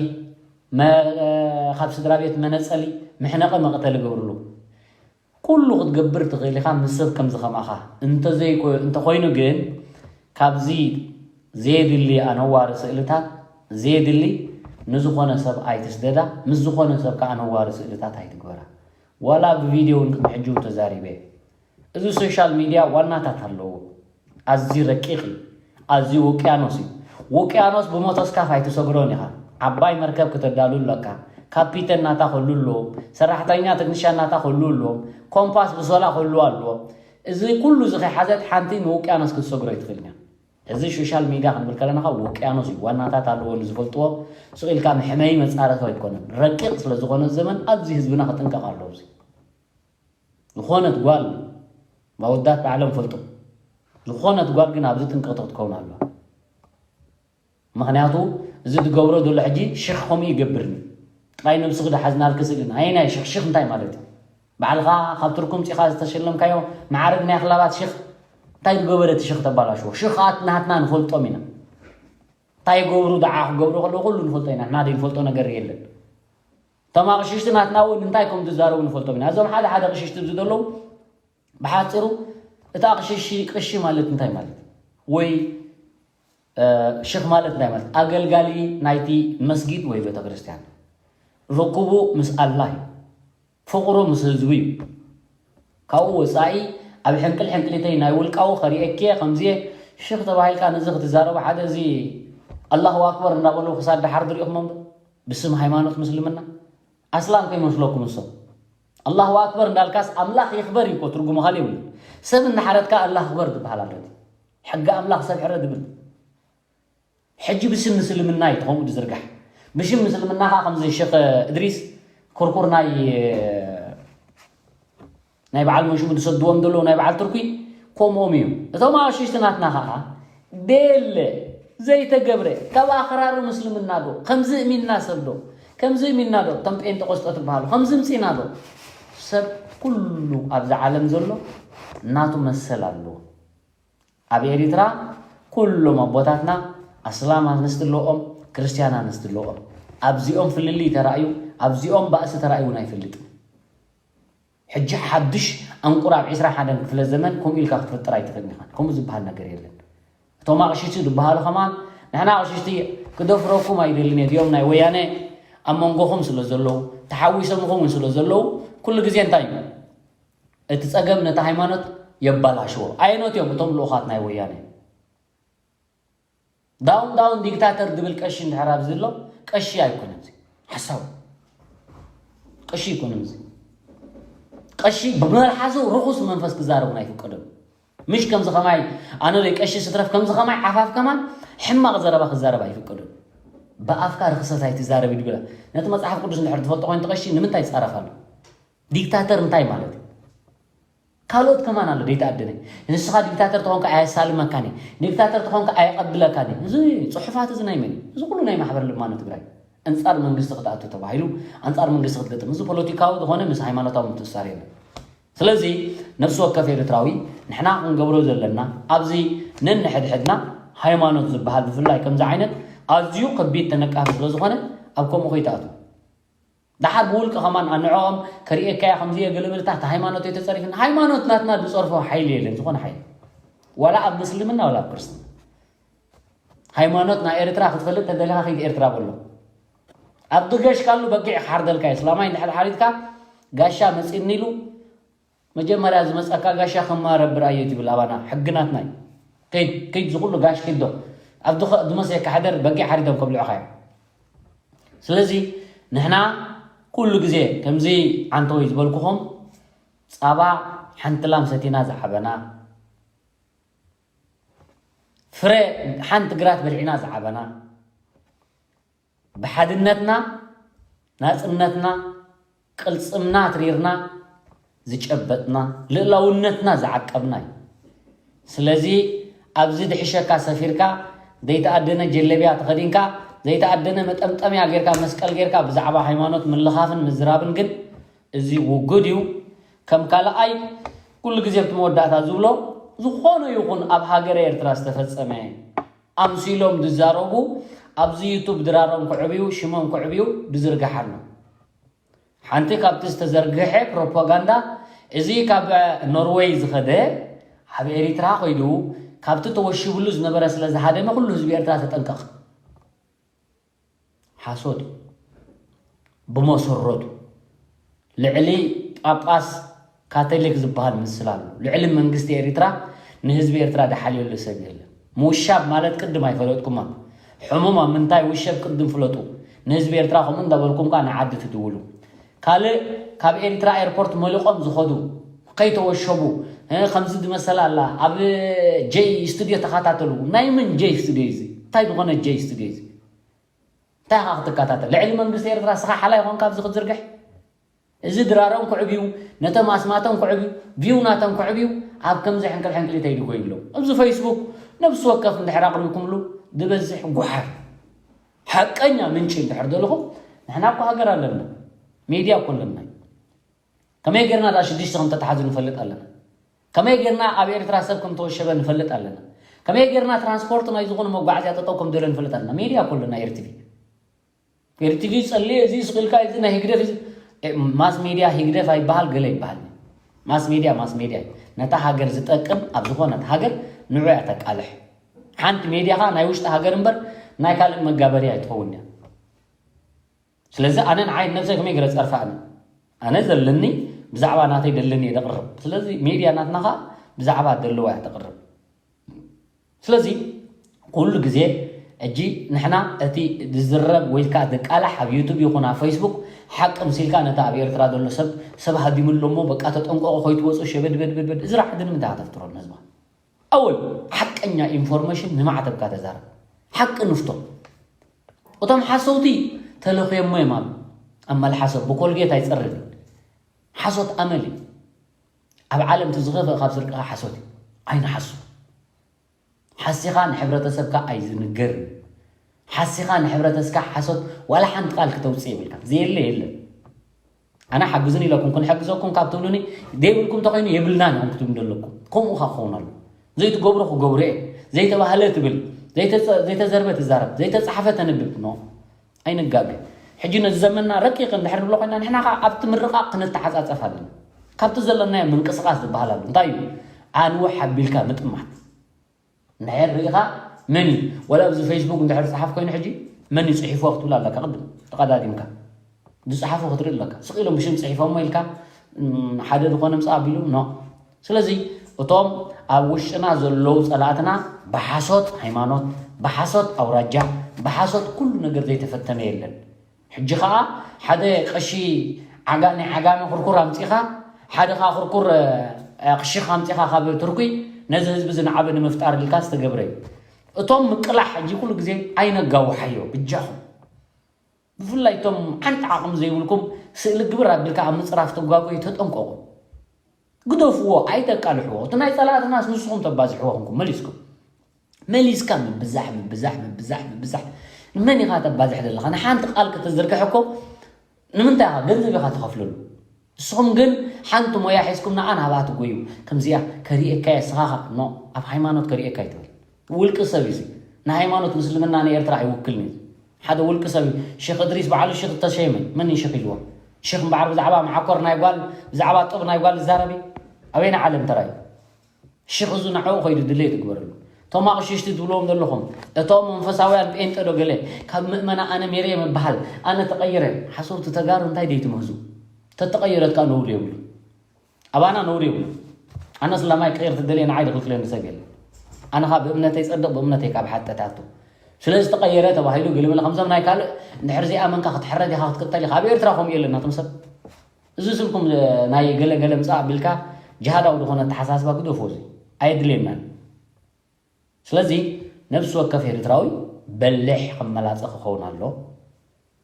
መ- ካብ ስድራ ቤት መነፀሊ ምሕነቐ መቐተሊ ገብርሉ። ኩሉ ክትገብር ትኽእል ኢኻ፣ ምስ ሰብ ከምዚ ከማኻ እንተዘይኮ-፣ እንተኾይኑ ግን፣ ካብዚ ዘየድሊ ኣነዋሪ ስእልታት፣ ዘየድሊ ንዝኾነ ሰብ ኣይትስደዳ፣ ምስ ዝኾነ ሰብ ከኣ ኣነዋሪ ስእልታት ኣይትግበራ። ዋላ ብቪድዮ እውን ቅድሚ ሕጂ እውን ተዛሪበ። እዚ ሶሻል ሚድያ ዋናታት ኣለዎ። ኣዝዩ ረቂቕ እዩ። ኣዝዩ ውቅያኖስ እዩ። ውቅያኖስ ብሞቶስካፍ ኣይትሰግሮን ኢኻ። ዓባይ መርከብ ክተዳሉ ኣለካ። ካፒተን ናታ ክህሉ ኣለዎ። ሰራሕተኛ፣ ቴክኒሻን ናታ ክህሉ ኣለዎ። ኮምፓስ ብሶላ ክህሉ ኣለዎ። እዚ ኩሉ እዚ ከይሓዘት ሓንቲ ንውቅያኖስ ክትሰግሮ ኣይትኽእልን እያ። እዚ ሶሻል ሚድያ ክንብል ከለና ከኣ ውቅያኖስ እዩ። ዋናታት ኣለዎ ንዝፈልጥዎ። ስቕ ኢልካ መሕመዪ መጻረፊ ኣይኮነን። ረቂቕ ስለ ዝኾነ ዘመን ኣብዚ ህዝብና ክጥንቀቕ ኣለዎ። እዚ ዝኾነት ጓል፣ ኣወዳት ባዕሎም ፈልጡ። ዝኾነት ጓል ግን ኣብዚ ጥንቅቕቲ ክትከውን ኣለዋ። ምኽንያቱ እዚ ትገብሮ ዘሎ ሕጂ ሽኽ ከምኡ ይገብርኒ። ጥራይ ነብስኺ ዶ ሓዝናልኪ ስእሊ ናይ ናይ ሽኽ ሽኽ እንታይ ማለት እዩ? ባዕልኻ ካብ ቱርኪ ምጺኻ ዝተሸለምካዮ መዓርግ ናይ ኣኽላባት ሽኽ እንታይ ዝገበረ እቲ ሽኽ ተባላሽዎ? ሽኻት ናትና ንፈልጦም ኢና። እንታይ ይገብሩ ደዓ ክገብሩ ከለዉ ኩሉ ንፈልጦ ኢና። ንሕና ዘይንፈልጦ ነገር የለን። እቶም ኣቕሽሽቲ ናትና እውን እንታይ ከም ዝዛረቡ ንፈልጦም ኢና። እዞም ሓደ ሓደ ኣቕሽሽቲ ኣብዚ ዘለዉ ብሓፂሩ እቲ ኣቕሽሺ ቅሺ ማለት እንታይ ማለት ወይ እ፣ ሽኽ ማለት እንታይ ማለት? ኣገልጋሊ ናይቲ መስጊድ ወይ ቤተክርስትያን። ርክቡ ምስ ኣላህ እዩ። ፍቕሩ ምስ ህዝቡ እዩ። ካብኡ ወጻኢ ኣብ ሕንቅል ሕንቅሊተይ ናይ ውልቃዊ ከርእየኪ እየ፣ ከምዚ እየ፣ ሽኽ ተባሂልካ ነዚ ክትዛረቡ ሓደ እዚ ኣላሁ ኣክበር እንዳበሉ ክሳድ ደሓር ዝሪእኹሞም ዶ? ብስም ሃይማኖት ምስልምና ኣስላም ከይመስለኩም እሶም። ኣላሁ ኣክበር እንዳልካስ ኣምላኽ ይኽበር እዩ እኮ ትርጉሙ ካልእ የብሉን። ሰብ እናሓረድካ ኣላህ ኣክበር ትበሃል ኣሎ። ሕጊ ኣምላኽ ሰብ ሕረ ዝብል። ሕጂ ብስም ምስልምና እዩ ተኸምኡ ዝዝርጋሕ። ብሽም ምስልምና ኸዓ ከምዚ ሸኽ እድሪስ ኩርኩር ናይ፣ ናይ በዓል መን ሽሙ ዝሰድዎም ዘለዉ ናይ በዓል ቱርኪ ከምኦም እዩ። እቶም ኣቕሽሽቲ ናትና ኸዓ ቤለ ዘይተገብረ ካብ ኣኽራሪ ምስልምና ዶ ከምዚ እሚንና ሰብ ዶ ከምዚ እሚንና ዶ እቶም ጴንጠቆስጠ ትበሃሉ ከምዚ ምጺና ዶ ሰብ ኩሉ ኣብዚ ዓለም ዘሎ ናቱ መሰል ኣለዎ። ኣብ ኤሪትራ ኩሎም ኣቦታትና ኣስላም ኣንስቲ ኣለዎም፣ ክርስትያን ኣንስቲ ኣለዎም። ኣብዚኦም ፍልልይ ተራእዩ፣ ኣብዚኦም ባእሲ ተራእዩ እውን ኣይፈልጥን። ሕጂ ሓድሽ ኣንቁር ኣብ ዕስራን ሓደን ክፍለ ዘመን ከምኡ ኢልካ ክትፈጥር ኣይትኽእልን ኢኻ። ከምኡ ዝበሃል ነገር የለን። እቶም ኣቕሽሽቲ ዝበሃሉ ከማን ንሕና ኣቕሽሽቲ ክደፍረኩም ኣይደልን እየ። እዚኦም ናይ ወያነ ኣብ መንጎኹም ስለ ዘለዉ፣ ተሓዊሶምኹም እውን ስለ ዘለዉ ኩሉ ግዜ እንታይ እዩ? እቲ ጸገም ነቲ ሃይማኖት የባላሽዎ። ኣየኖት እዮም እቶም ልኡኻት ናይ ወያነ? ዳውን ዳውን ዲክታተር ዝብል ቀሺ እንድሕር ኣብዚ ኣሎ፣ ቀሺ ኣይኮነን እዚ። ሓሳዊ ቀሺ ኣይኮነን እዚ። ቀሺ ብመልሓሱ ርኹስ መንፈስ ክዛረብ እውን ኣይፍቀዶን። ምሽ ከምዚ ኸማይ ኣነ ዶ ቀሺ ስትረፍ ከምዚ ኸማይ ዓፋፍ ከማን ሕማቕ ዘረባ ክዛረብ ኣይፍቀዶን። ብኣፍካ ርኽሰት ኣይትዛረብ ይድብላ። ነቲ መጽሓፍ ቅዱስ እንድሕር ትፈልጦ ኮይኑ እቲ ቀሺ ንምንታይ ይጻረፍ ኣሎ? ዲክታተር እንታይ ማለት እዩ? ካልኦት ከማን ኣሎ ደይተኣደነ። ንስኻ ዲክታተር ተኾንካ ኣየሳልመካን እየ። ዲክታተር ተኾንካ ኣየቐብለካን እየ። እዚ ጽሑፋት እዚ ናይ መን እዩ? እዚ ኩሉ ናይ ማሕበር ልማኖ ትግራይ። ኣንጻር መንግስቲ ክትኣቱ ተባሂሉ፣ ኣንጻር መንግስቲ ክትገጥም። እዚ ፖለቲካዊ ዝኾነ ምስ ሃይማኖታዊ ምትእስሳር የለን። ስለዚ ነፍሲ ወከፍ ኤርትራዊ ንሕና ክንገብሮ ዘለና ኣብዚ ነንሕድሕድና ሃይማኖት ዝበሃል ብፍላይ ከምዚ ዓይነት ኣዝዩ ከቢድ ተነቃፊ ስለ ዝኾነ ኣብ ከምኡ ከይትኣቱ። ደሓር ብውልቂ ከማን ኣንዕኦም ከርእየካ እየ ከምዚ እየ ገለ በልታ እቲ ሃይማኖት እየ ተጸሪፍና። ሃይማኖት ናትና ዝጸርፎ ሓይሊ የለን ዝኾነ ሓይሊ። ዋላ ኣብ ምስልምና ዋላ ኣብ ክርስትና። ሃይማኖት ናይ ኤርትራ ክትፈልጥ ተደሊኻ ከይድ ኤርትራ በሎ። ኣብ ድገሽካሉ በጊዕ ክሓርደልካ እዩ። እስላማይ እንድሕር ሓሪድካ ጋሻ መጺእኒ ኢሉ መጀመርያ ዝመጸካ ጋሻ ከማረብር ኣየ ትብል ኣባና ሕግናትና እዩ። ከይድ ከይድ ዝኹሉ ጋሽ ኪዶ ኣብ ድኸ ዝመሰየካ ሕደር በጊዕ ሓሪዶም ከብልዑኻ እዮም። ስለዚ ንሕና ኩሉ ግዜ ከምዚ ዓንተወይ ዝበልኩኹም ጻባ ሓንቲ ላም ሰቲና ዝዓበና ፍረ ሓንቲ ግራት በልዒና ዝዓበና ብሓድነትና ናጽነትና ቅልጽምና ኣትሪርና ዝጨበጥና ልእላውነትና ዝዓቀብና እዩ። ስለዚ ኣብዚ ድሕሸካ ሰፊርካ ዘይተኣደነ ጀለብያ ተኸዲንካ ዘይተኣደነ መጠምጠምያ ጌርካ መስቀል ጌርካ ብዛዕባ ሃይማኖት ምልኻፍን ምዝራብን ግን እዚ ውጉድ እዩ። ከም ካልኣይ ኩሉ ግዜ ኣብቲ መወዳእታ ዝብሎ ዝኾነ ይኹን ኣብ ሃገረ ኤርትራ ዝተፈጸመ ኣምሲሎም ዝዛረቡ ኣብዚ ዩቱብ ድራሮም ክዕብዩ ሽሞም ክዕብዩ ዝዝርጋሕ ኣሎ። ሓንቲ ካብቲ ዝተዘርግሐ ፕሮፓጋንዳ፣ እዚ ካብ ኖርወይ ዝኸደ ኣብ ኤሪትራ ከይዱ ካብቲ ተወሽብሉ ዝነበረ ስለ ዝሃደመ ኩሉ ህዝቢ ኤርትራ ተጠንቀቕ። ሓሶት እዩ። ብመሰረቱ ልዕሊ ጳጳስ ካቶሊክ ዝበሃል ምስል ኣሎ። ልዕሊ መንግስቲ ኤሪትራ ንህዝቢ ኤርትራ ድሓልየሉ ሰብ የለን። ምውሻብ ማለት ቅድም ኣይፈለጥኩማ። ሕሙም ኣብ ምንታይ ውሸብ ቅድም ፍለጡ። ንህዝቢ ኤርትራ ከምኡ እንዳበልኩም ከኣ ንዓዲ ትድውሉ። ካልእ ካብ ኤሪትራ ኤርፖርት መሊቖም ዝኸዱ ከይተወሸቡ፣ እ፣ ከምዚ ዝመሰል ኣላ ኣብ ጀይ ስቱድዮ ተኸታተሉ። ናይ ምን ጀይ ስቱድዮ እዩ እዚ? እንታይ ዝኾነ ጀይ ስቱድዮ እዩ እዚ? እንታይ ኢኻ ክትከታተል? ልዕሊ መንግስቲ ኤርትራ ስኻ ሓላይ ኾንካ ኣብዚ ክትዝርግሕ? እዚ ድራሮም ክዕብዩ፣ ነቶም ኣስማቶም ክዕብዩ፣ ቪው ናቶም ክዕብዩ፣ ኣብ ከምዚ ሕንቅል ሕንቅል ተይዱ ኮይኑ ኣለዉ። ኣብዚ ፌስቡክ ነብሲ ወከፍ እንድሕር ኣቕሪብኩምሉ ዝበዝሕ ጓሓፍ። ሓቀኛ ምንጪ እንድሕር ደለኹም፣ ንሕና እኮ ሃገር ኣለና፣ ሜድያ እኮ ኣለና። ከመይ ጌርና ደኣ ሽዱሽተ ከም ተታሓዙ ንፈልጥ ኣለና። ከመይ ጌርና ኣብ ኤርትራ ሰብ ከም ተወሸበ ንፈልጥ ኣለና። ከመይ ጌርና ትራንስፖርት ናይ ዝኾነ መጓዓዝያ ጠጠው ከም ዝበለ ንፈልጥ ኣለና። ሜድያ እኮ ኣለና፣ ኤርቲቪ። ኤርቲቪ ጸልየ፣ እዚ ስቕ ኢልካ፣ እዚ ናይ ህግደፍ፣ እዚ፣ እ፣ ማስ ሜድያ ህግደፍ ኣይበሃል፣ ገለ ይበሃል። ማስ ሜድያ ማስ ሜድያ እዩ። ነታ ሃገር ዝጠቅም ኣብ ዝኾነት ሃገር ንዑ እያ ተቃልሕ። ሓንቲ ሜድያ ኸኣ ናይ ውሽጢ ሃገር እምበር ናይ ካልእ መጋበርያ ኣይትኸውን እያ። ስለዚ ኣነ ንዓይ ነብሰይ ከመይ ገይረ ጸርፋ ኣነ? ኣነ ዘለኒ ብዛዕባ ናተይ ደለኒ እየ ደቕርብ። ስለዚ ሜድያ ናትና ኸኣ ብዛዕባ ደለዋ እያ ተቕርብ። ስለዚ ኩሉ ግዜ ሕጂ ንሕና እቲ ዝዝረብ ወይ ከኣ ዝቃላሕ ኣብ ዩቱብ ይኹን ኣብ ፌስቡክ ሓቂ ምሲልካ ነቲ ኣብ ኤርትራ ዘሎ ሰብ፣ ሰብ ሃዲሙ ኣሎ እሞ በቃ ተጠንቀቑ ከይትወጹ ሸበድበድበድበድ። እዚ ራዕዲ ንምንታይ ኢኻ ተፍጥሮ ንህዝብኻ? ኣወል ሓቀኛ ኢንፎርሜሽን ንማዕተብካ ተዛረብ። ሓቂ ንፍቶ። እቶም ሓሰውቲ ተለኽዮሞ እዮም ኣብ፣ ኣብ መልሓሶም ብኮልጌት ኣይጸርግን። ሓሶት ኣመል እዩ። ኣብ ዓለም እቲ ዝኸፍእ ካብ ስርቅኻ ሓሶት እዩ። ኣይንሓሱ። ሓሲኻ ንሕብረተሰብካ ኣይዝንገርን። ሓሲኻ ንሕብረተስካ ሓሶት ዋላ ሓንቲ ቃል ክተውፅእ የብልካ። ዘየለ የለን። ኣነ ሓግዙን ኢለኩም ክንሕግዘኩም ካብ ትብሉኒ፣ ዘይብልኩም እንተኾይኑ የብልናን ኢኹም ክትብሉ ዘለኩም። ከምኡ ኻ ክኸውን ኣሎ። ዘይትገብሮ ክገብሮ እየ። ዘይተባህለ ትብል፣ ዘይተዘርበ ትዛረብ፣ ዘይተፃሕፈ ተንብብ። ኖ፣ ኣይንጋገ። ሕጂ ነዚ ዘመንና ረቂቕ እንድሕር ንብሎ ኮይና፣ ንሕና ኸዓ ኣብቲ ምርቓቕ ክንተሓፃፀፍ ኣለና። ካብቲ ዘለናዮ ምንቅስቓስ ዝበሃል ኣሎ። እንታይ እዩ? ኣንውሕ ኣቢልካ ምጥማት። እንድሕር ርኢኻ መን እዩ? ወላ ኣብዚ ፌስቡክ እንድሕር ዝፀሓፍ ኮይኑ ሕጂ መን እዩ ፅሒፍዎ ክትብል ኣለካ። ቅድም ተቐዳዲምካ ዝፀሓፉ ክትርኢ ኣለካ። ስቕ ኢሎም ብሽም ፅሒፎሞ ኢልካ፣ እም፣ ሓደ ዝኾነ ምፃእ ኣቢሉ፣ ኖ። ስለዚ እቶም ኣብ ውሽጥና ዘለዉ ፀላእትና ብሓሶት ሃይማኖት፣ ብሓሶት ኣውራጃ፣ ብሓሶት ኩሉ ነገር ዘይተፈተነ የለን። ሕጂ ኸዓ ሓደ ቀሺ ዓጋ-፣ ናይ ዓጋመ ኩርኩር ኣምፂኻ፣ ሓደ ኸዓ ኩርኩር፣ እ፣ እ፣ ቅሺ ኣምፂኻ ካብ ቱርኪ ነዚ ህዝቢ እዚ ንዓቢ ንምፍጣር ኢልካ ዝተገብረ እዩ። እቶም ምቅላሕ ሕጂ ኩሉ ግዜ ኣይነጋውሓዮ ብጃኹም። ብፍላይ እቶም ሓንቲ ዓቕሚ ዘይብልኩም ስእሊ ግብር ኣቢልካ ኣብ ምፅራፍ ተጓጎዩ ተጠንቀቑ። ግደፍዎ፣ ኣይተቃልሕዎ። እቲ ናይ ፀላእትናስ ንስኹም ተባዝሕዎ ኹንኩም መሊስኩም። መሊስካ ምብዛሕ፣ ምብዛሕ፣ ምብዛሕ፣ ምብዛሕ። ንመን ኢኻ ተባዝሕ ዘለኻ? ንሓንቲ ቃል ከተዝርግሕ እኮ ንምንታይ ኢኻ? ገንዘብ ኢኻ ትኸፍለሉ። ንስኹም ግን ሓንቲ ሞያ ሒዝኩም ንዓ ናብኣ ትጎዩ። ከምዚኣ ከርእየካ እየ፣ ንስኻ ኸ-፣ ኖ፣ ኣብ ሃይማኖት ከርእየካ ኣይትበል። ውልቂ ሰብ እዩ እዚ። ንሃይማኖት ምስልምና ንኤርትራ ኣይውክልን እዩ። ሓደ ውልቂ ሰብ እዩ። ሼኽ እድሪስ በዓሉ ሼኽ ዝተሸየመ መን እዩ ሼኽ ኢልዎ? ሼኽ እምበኣር ብዛዕባ መዓኮር ናይ ጓል፣ ብዛዕባ ጡብ ናይ ጓል ዝዛረብ እዩ? ኣበየናይ ዓለም ተራእዩ? ሼኽ እዚ ንዕኡ ከይዱ ድሌት ይግበረሉ። እቶም ኣቕሽሽቲ ትብልዎም ዘለኹም፣ እቶም መንፈሳውያን ጴንጤ ዶ ገለ፣ ካብ ምእመና ኣነ ሜሬ እየ ምበሃል፣ ኣነ ተቐይረ። ሓሰውቲ ተጋሩ እንታይ ደይ ትምህዙ? ተተቐየረት ከኣ ነውሪ የብሉ። ኣባና ነውሪ የብሉ። ኣነ ስላማይ ክቕየር ትደልየ ንዓይ ድኽልክለኒ ሰብ የለን። ኣነ ካብ ብእምነተይ ጸድቕ፣ ብእምነተይ ካብ ሓጢኣት ኣቱ። ስለዚ ተቐየረ ተባሂሉ ገለመለ ከምዞም ናይ ካልእ እንድሕር ዘይኣመንካ ክትሕረድ ኢኻ ክትቅተል ኢኻ። ኣብ ኤርትራ ከምኡ የለን ናቶም ሰብ። እዚ ስልኩም ናይ ገለ ገለ ምጻእ ኣቢልካ ጅሃዳዊ ዝኾነ ኣተሓሳስባ ግደፎ። እዚ ኣየድልየናን። ስለዚ ነብሲ ወከፍ ኤርትራዊ በሊሕ ከም መላጸ ክኸውን ኣሎ።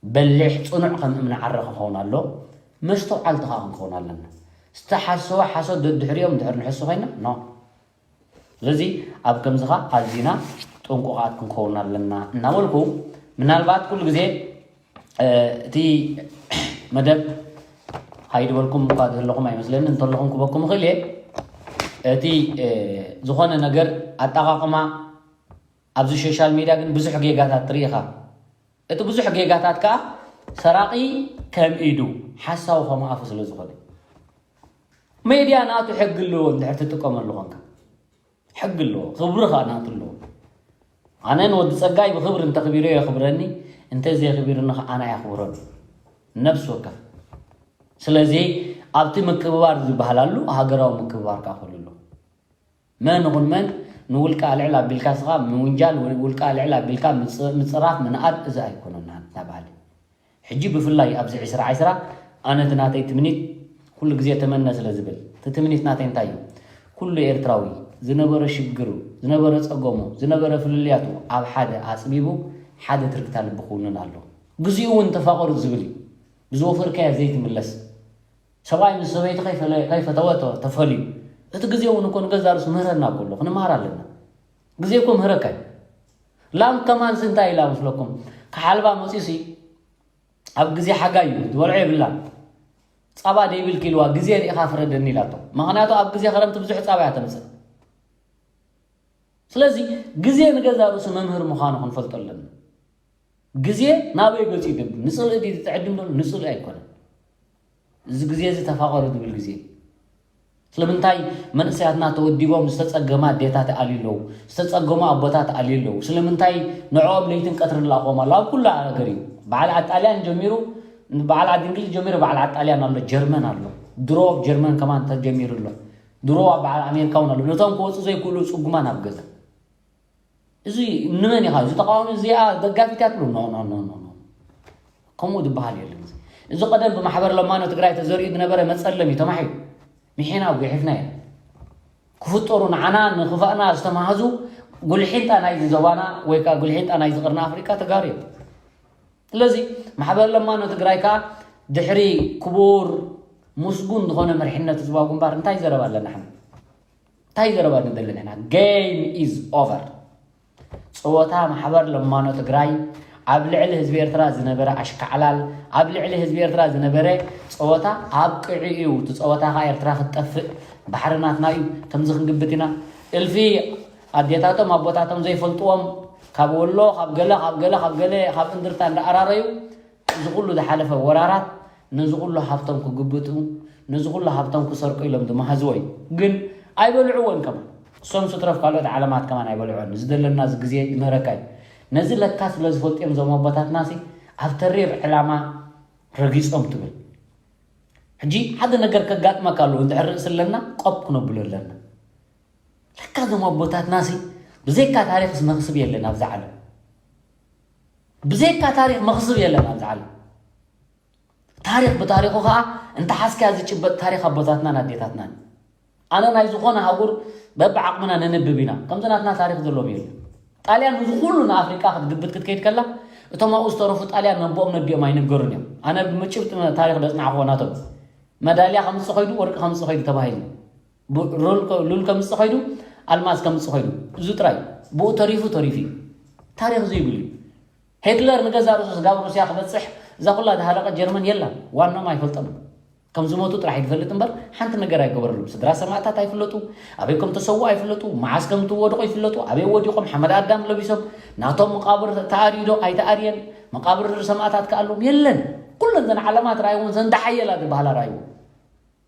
በሊሕ ጽኑዕ ከም እምኒ ዓረ ክኸውን ኣሎ። መስተውዓልቲ ኸኣ ክንከውን ኣለና። ዝተሓሰወ ሓሶት ደድሕሪኦም እንድሕር ንሕሱ ኮይና፣ ኖ። ስለዚ ኣብ ከምዚ ኸኣ ኣዚና ጥንቁቓት ክንከውን ኣለና እናበልኩ፣ ምናልባት ኩሉ ግዜ፣ እ፣ እቲ መደብ ኣይድበልኩም እኳ ዘለኹም ኣይመስለኒ፣ እንተለኹም ክበኩም እኽእል እየ። እቲ፣ እ፣ ዝኾነ ነገር ኣጠቓቕማ ኣብዚ ሶሻል ሚድያ ግን ብዙሕ ጌጋታት ትርኢ ኢኻ። እቲ ብዙሕ ጌጋታት ከኣ ሰራቒ ከም ኢዱ ሓሳዊ ከም ኣፉ ስለ ዝኾነ፣ ሜድያ ናቱ ሕጊ ኣለዎ። እንድሕር ትጥቀመሉ ኾንካ ሕጊ ኣለዎ፣ ክብሪ ኸዓ ናቱ ኣለዎ። ኣነ ንወዲ ጸጋይ ብኽብሪ እንተኽቢረዮ የኽብረኒ፣ እንተዘየኽቢርኒ ኸዓ ኣነ ኣየኽብሮን። ነብሲ ወከፍ። ስለዚ ኣብቲ ምክብባር ዝበሃል ኣሎ፣ ሃገራዊ ምክብባር ከኣ ክህሉ ኣለዎ። መን ይኹን መን ንውልቀ ኣልዕል ኣቢልካ ስኻ ምውንጃል፣ ውልቀ ኣልዕል ኣቢልካ ምጽ-፣ ምጽራፍ፣ ምንኣድ፣ እዚ ኣይኮነን ናትና ባህሊ። ሕጂ ብፍላይ ኣብዚ ዕስራ ዕስራ ኣነ እቲ ናተይ ትምኒት ኩሉ ግዜ ተመነ ስለ ዝብል፣ እቲ ትምኒት ናተይ እንታይ እዩ? ኩሉ ኤርትራዊ ዝነበረ ሽግሩ፣ ዝነበረ ጸገሙ፣ ዝነበረ ፍልልያቱ ኣብ ሓደ ኣጽቢቡ ሓደ ትርግታ ልቢ ክውንን ኣሎ። ግዜኡ እውን ተፋቐሩ ዝብል እዩ። ብዝወፈርካዮ ዘይትምለስ። ሰብኣይ ምስ ሰበይቲ ከይፈለ-፣ ከይፈተወ ተ-፣ ተፈልዩ። እቲ ግዜ እውን እኮ ንገዛ ርእሱ ምህረና እኮ ኣሎ፣ ክንምሃር ኣለና። ግዜ እኮ ምህረካ እዩ። ላም ከማንስ እንታይ ኢላ መስለኩም? ክሓልባ መጺኡሲ ኣብ ግዜ ሓጋይ እዩ፣ ዝበልዖ የብላን። ጻባ ደይብልኪ ኢልዋ፣ ግዜ ርኢኻ ፍረደኒ ኢላቶ። ምኽንያቱ ኣብ ግዜ ክረምቲ ብዙሕ ጻባ እያ ተምጽእ። ስለዚ ግዜ ንገዛ ርእሱ መምህር ምዃኑ ክንፈልጦ ኣለና። ግዜ ናበይ ገጹ ይድብ? ንጽልኢ ድዩ ዝዕድም ዘሎ? ንጽልኢ ኣይኮነን። እዚ ግዜ እዚ ተፋቐሩ ዝብል ግዜ። ስለምንታይ መንእሰያትና ተወዲቦም ዝተጸገማ ኣዴታት ኣልዩ ኣለዉ? ዝተጸገሙ ኣቦታት ኣልዩ ኣለዉ? ስለምንታይ ንዕኦም ለይትን ቀትርን ለኣኽዎም ኣሎ? ኣብ ኩሉ ሃገር እዩ። በዓል ጣልያን ጀሚሩ፣ በዓል ዓዲ እንግሊዝ ጀሚሩ፣ በዓል ጣልያን ኣሎ፣ ጀርመን ኣሎ። ድሮ ኣብ ጀርመን ከማን ተጀሚሩ ኣሎ። ድሮ ኣብ በዓል ኣሜሪካ እውን ኣሎ። ነቶም ክወጹ ዘይክእሉ ጽጉማን ኣብ ገዛ። እዚ ንመን ኢኻ? እዚ ተቃዋሚ እዚኣ ደጋፊት እያ ትብሉ? ኖ፣ ኖ፣ ኖ፣ ኖ፣ ኖ። ከምኡ ዝበሃል የለን። እዚ፣ እዚ ቀደም ብማሕበር ለማኖ ትግራይ ተዘሪኡ ዝነበረ መጸለም እዩ ተማሒሩ። ምሒና ጉሒፍናዮ። ክፍጠሩ ንዓና ንኽፋእና ዝተማህዙ ጉልሒንጣ ናይዚ ዞባና ወይ ከዓ ጉልሒንጣ ናይዚ ቅርኒ ኣፍሪቃ ተጋሩ እዮም። ስለዚ ማሕበር ለማኖ ትግራይ ከዓ ድሕሪ ክቡር ምስጉን ዝኾነ መሪሕነት ህዝባዊ ግንባር እንታይ ዘረባ ኣለና? ሓና እንታይ ዘረባ ንደሊ ንሕና? Game is over። ጸወታ ማሕበር ለማኖ ትግራይ ኣብ ልዕሊ ህዝቢ ኤርትራ ዝነበረ ኣሽካዕላል፣ ኣብ ልዕሊ ህዝቢ ኤርትራ ዝነበረ ጸወታ ኣብቂዑ እዩ። እቲ ጸወታ ኸኣ ኤርትራ ክትጠፍእ፣ ባሕሪ ናትና እዩ፣ ከምዚ ክንግብት ኢና። እልፊ ኣዴታቶም ኣቦታቶም ዘይፈልጥዎም ካብ ወሎ፣ ካብ ገለ፣ ካብ ገለ፣ ካብ ገለ፣ ካብ እንድርታ እንዳኣራረዩ እዚ ኩሉ ዝሓለፈ ወራራት ነዚ ኩሉ ሃብቶም ክግብጡ፣ ነዚ ኩሉ ሃብቶም ክሰርቁ ኢሎም ዝመሃዝዎ እዩ። ግን ኣይበልዕዎን ከማን። እሶም ስትረፍ ካልኦት ዓለማት ከማን ኣይበልዕዎን። እዚ ዘለና እዚ ግዜ ይምህረካ እዩ። ነዚ ለካ ስለ ዝፈልጡ እዮም እዞም ኣቦታትናሲ ኣብ ተሪር ዕላማ ረጊጾም ትብል። ሕጂ ሓደ ነገር ከጋጥመካ ኣለዎ። እንድሕር ርእሲ ኣለና ቆብ ክነብሎ ኣለና። ለካ እዞም ኣቦታትናሲ ብዘይካ ታሪኽስ መኽስብ የለን ኣብዚ ዓለም። ብዘይካ ታሪኽ መኽስብ የለን ኣብዚ ዓለም። ታሪኽ ብታሪኹ ኸዓ እንተሓዝካያ ዝጭበጥ ታሪኽ ኣቦታትናን ኣዴታትናን እዩ። ኣነ ናይ ዝኾነ ሃጉር በብዓቕምና ነንብብ ኢና። ከምዚ ናትና ታሪኽ ዘለዎም የለን። ጣልያን እዚ ኩሉ ንኣፍሪቃ ክትግብት ክትከይድ ከላ፣ እቶም ኣብኡ ዝተረፉ ጣልያን ነቦኦም ነዲኦም ኣይንገሩን እዮም። ኣነ ብጭብጢ ታሪኽ ዘጽናዕኹዎ ናቶም። መዳልያ ከምጽእ ኸይዱ፣ ወርቂ ከምጽእ ኸይዱ ተባሂሉ። ቡ-፣ ሩል ከ-፣ ሉል ከምጽእ ኸይዱ፣ ኣልማዝ ከምጽእ ኸይዱ። እዚ ጥራይ። ብኡ ተሪፉ ተሪፉ እዩ። ታሪኽ ዘይብሉ እዩ። ሂትለር ንገዛ ርእሱ ስጋብ ሩስያ ክበጽሕ እዛ ኩላ ዝሃለቐት ጀርመን የላን። ዋናኦም ኣይፈልጦምን። ከም ዝሞቱ ጥራሕ እዩ ዝፈልጥ እምበር ሓንቲ ነገር ኣይገበረሉም። ስድራ ሰማእታት ኣይፍለጡ፣ ኣበይ ከም ተሰዉ ኣይፍለጡ፣ መዓስ ከም ትወድቑ ይፍለጡ፣ ኣበይ ወዲቖም ሓመድ ኣዳም ለቢሶም፣ ናቶም መቃብር ተኣርዩ ዶ ኣይተኣርየን፣ መቃብር ሰማእታት ከኣሎም የለን። ኩለን ዘን ዓለማት ራእይዎን ዘን ደሓየላ ዝበሃላ ራእይዎ።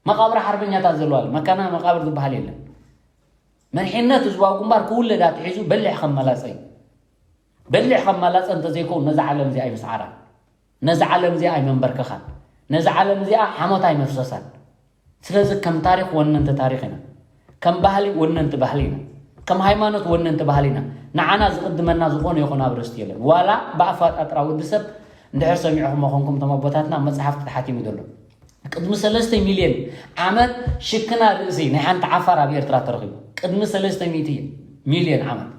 መቃብር ሓርበኛታት ዘለዋ ኣለ፣ መካና መቃብር ዝበሃል የለን። መሪሕነት ህዝባዊ ግንባር ክውለድ ኣትሒዙ በሊሕ ከም መላጸ እዩ። በሊሕ ከም መላጸ እንተዘይከውን ነዛ ዓለም እዚኣ ኣይምስዓራን። ነዛ ዓለም እዚኣ ኣይመንበርከኻን። ነዛ ዓለም እዚኣ ሓሞት ኣይመፍሰሳን። ስለዚ ከም ታሪኽ ወነንቲ ታሪኽ ኢና። ከም ባህሊ ወነንቲ ባህሊ ኢና። ከም ሃይማኖት ወነንቲ ባህሊ ኢና። ንዓና ዝቕድመና ዝኾነ ይኹን ኣርእስቲ የለን። ዋላ ብኣፋጣጥራ ወዲ ሰብ እንድሕር ሰሚዕኹሞ ኾንኩም እቶም ኣቦታትና መጽሓፍቲ ተሓቲሙ ዘሎ። ቅድሚ ሰለስተ ሚልዮን ዓመት ሽክና ርእሲ ናይ ሓንቲ ዓፋር ኣብ ኤርትራ ተረኺቡ። ቅድሚ ሰለስተ ሚእቲ ሚልዮን ዓመት።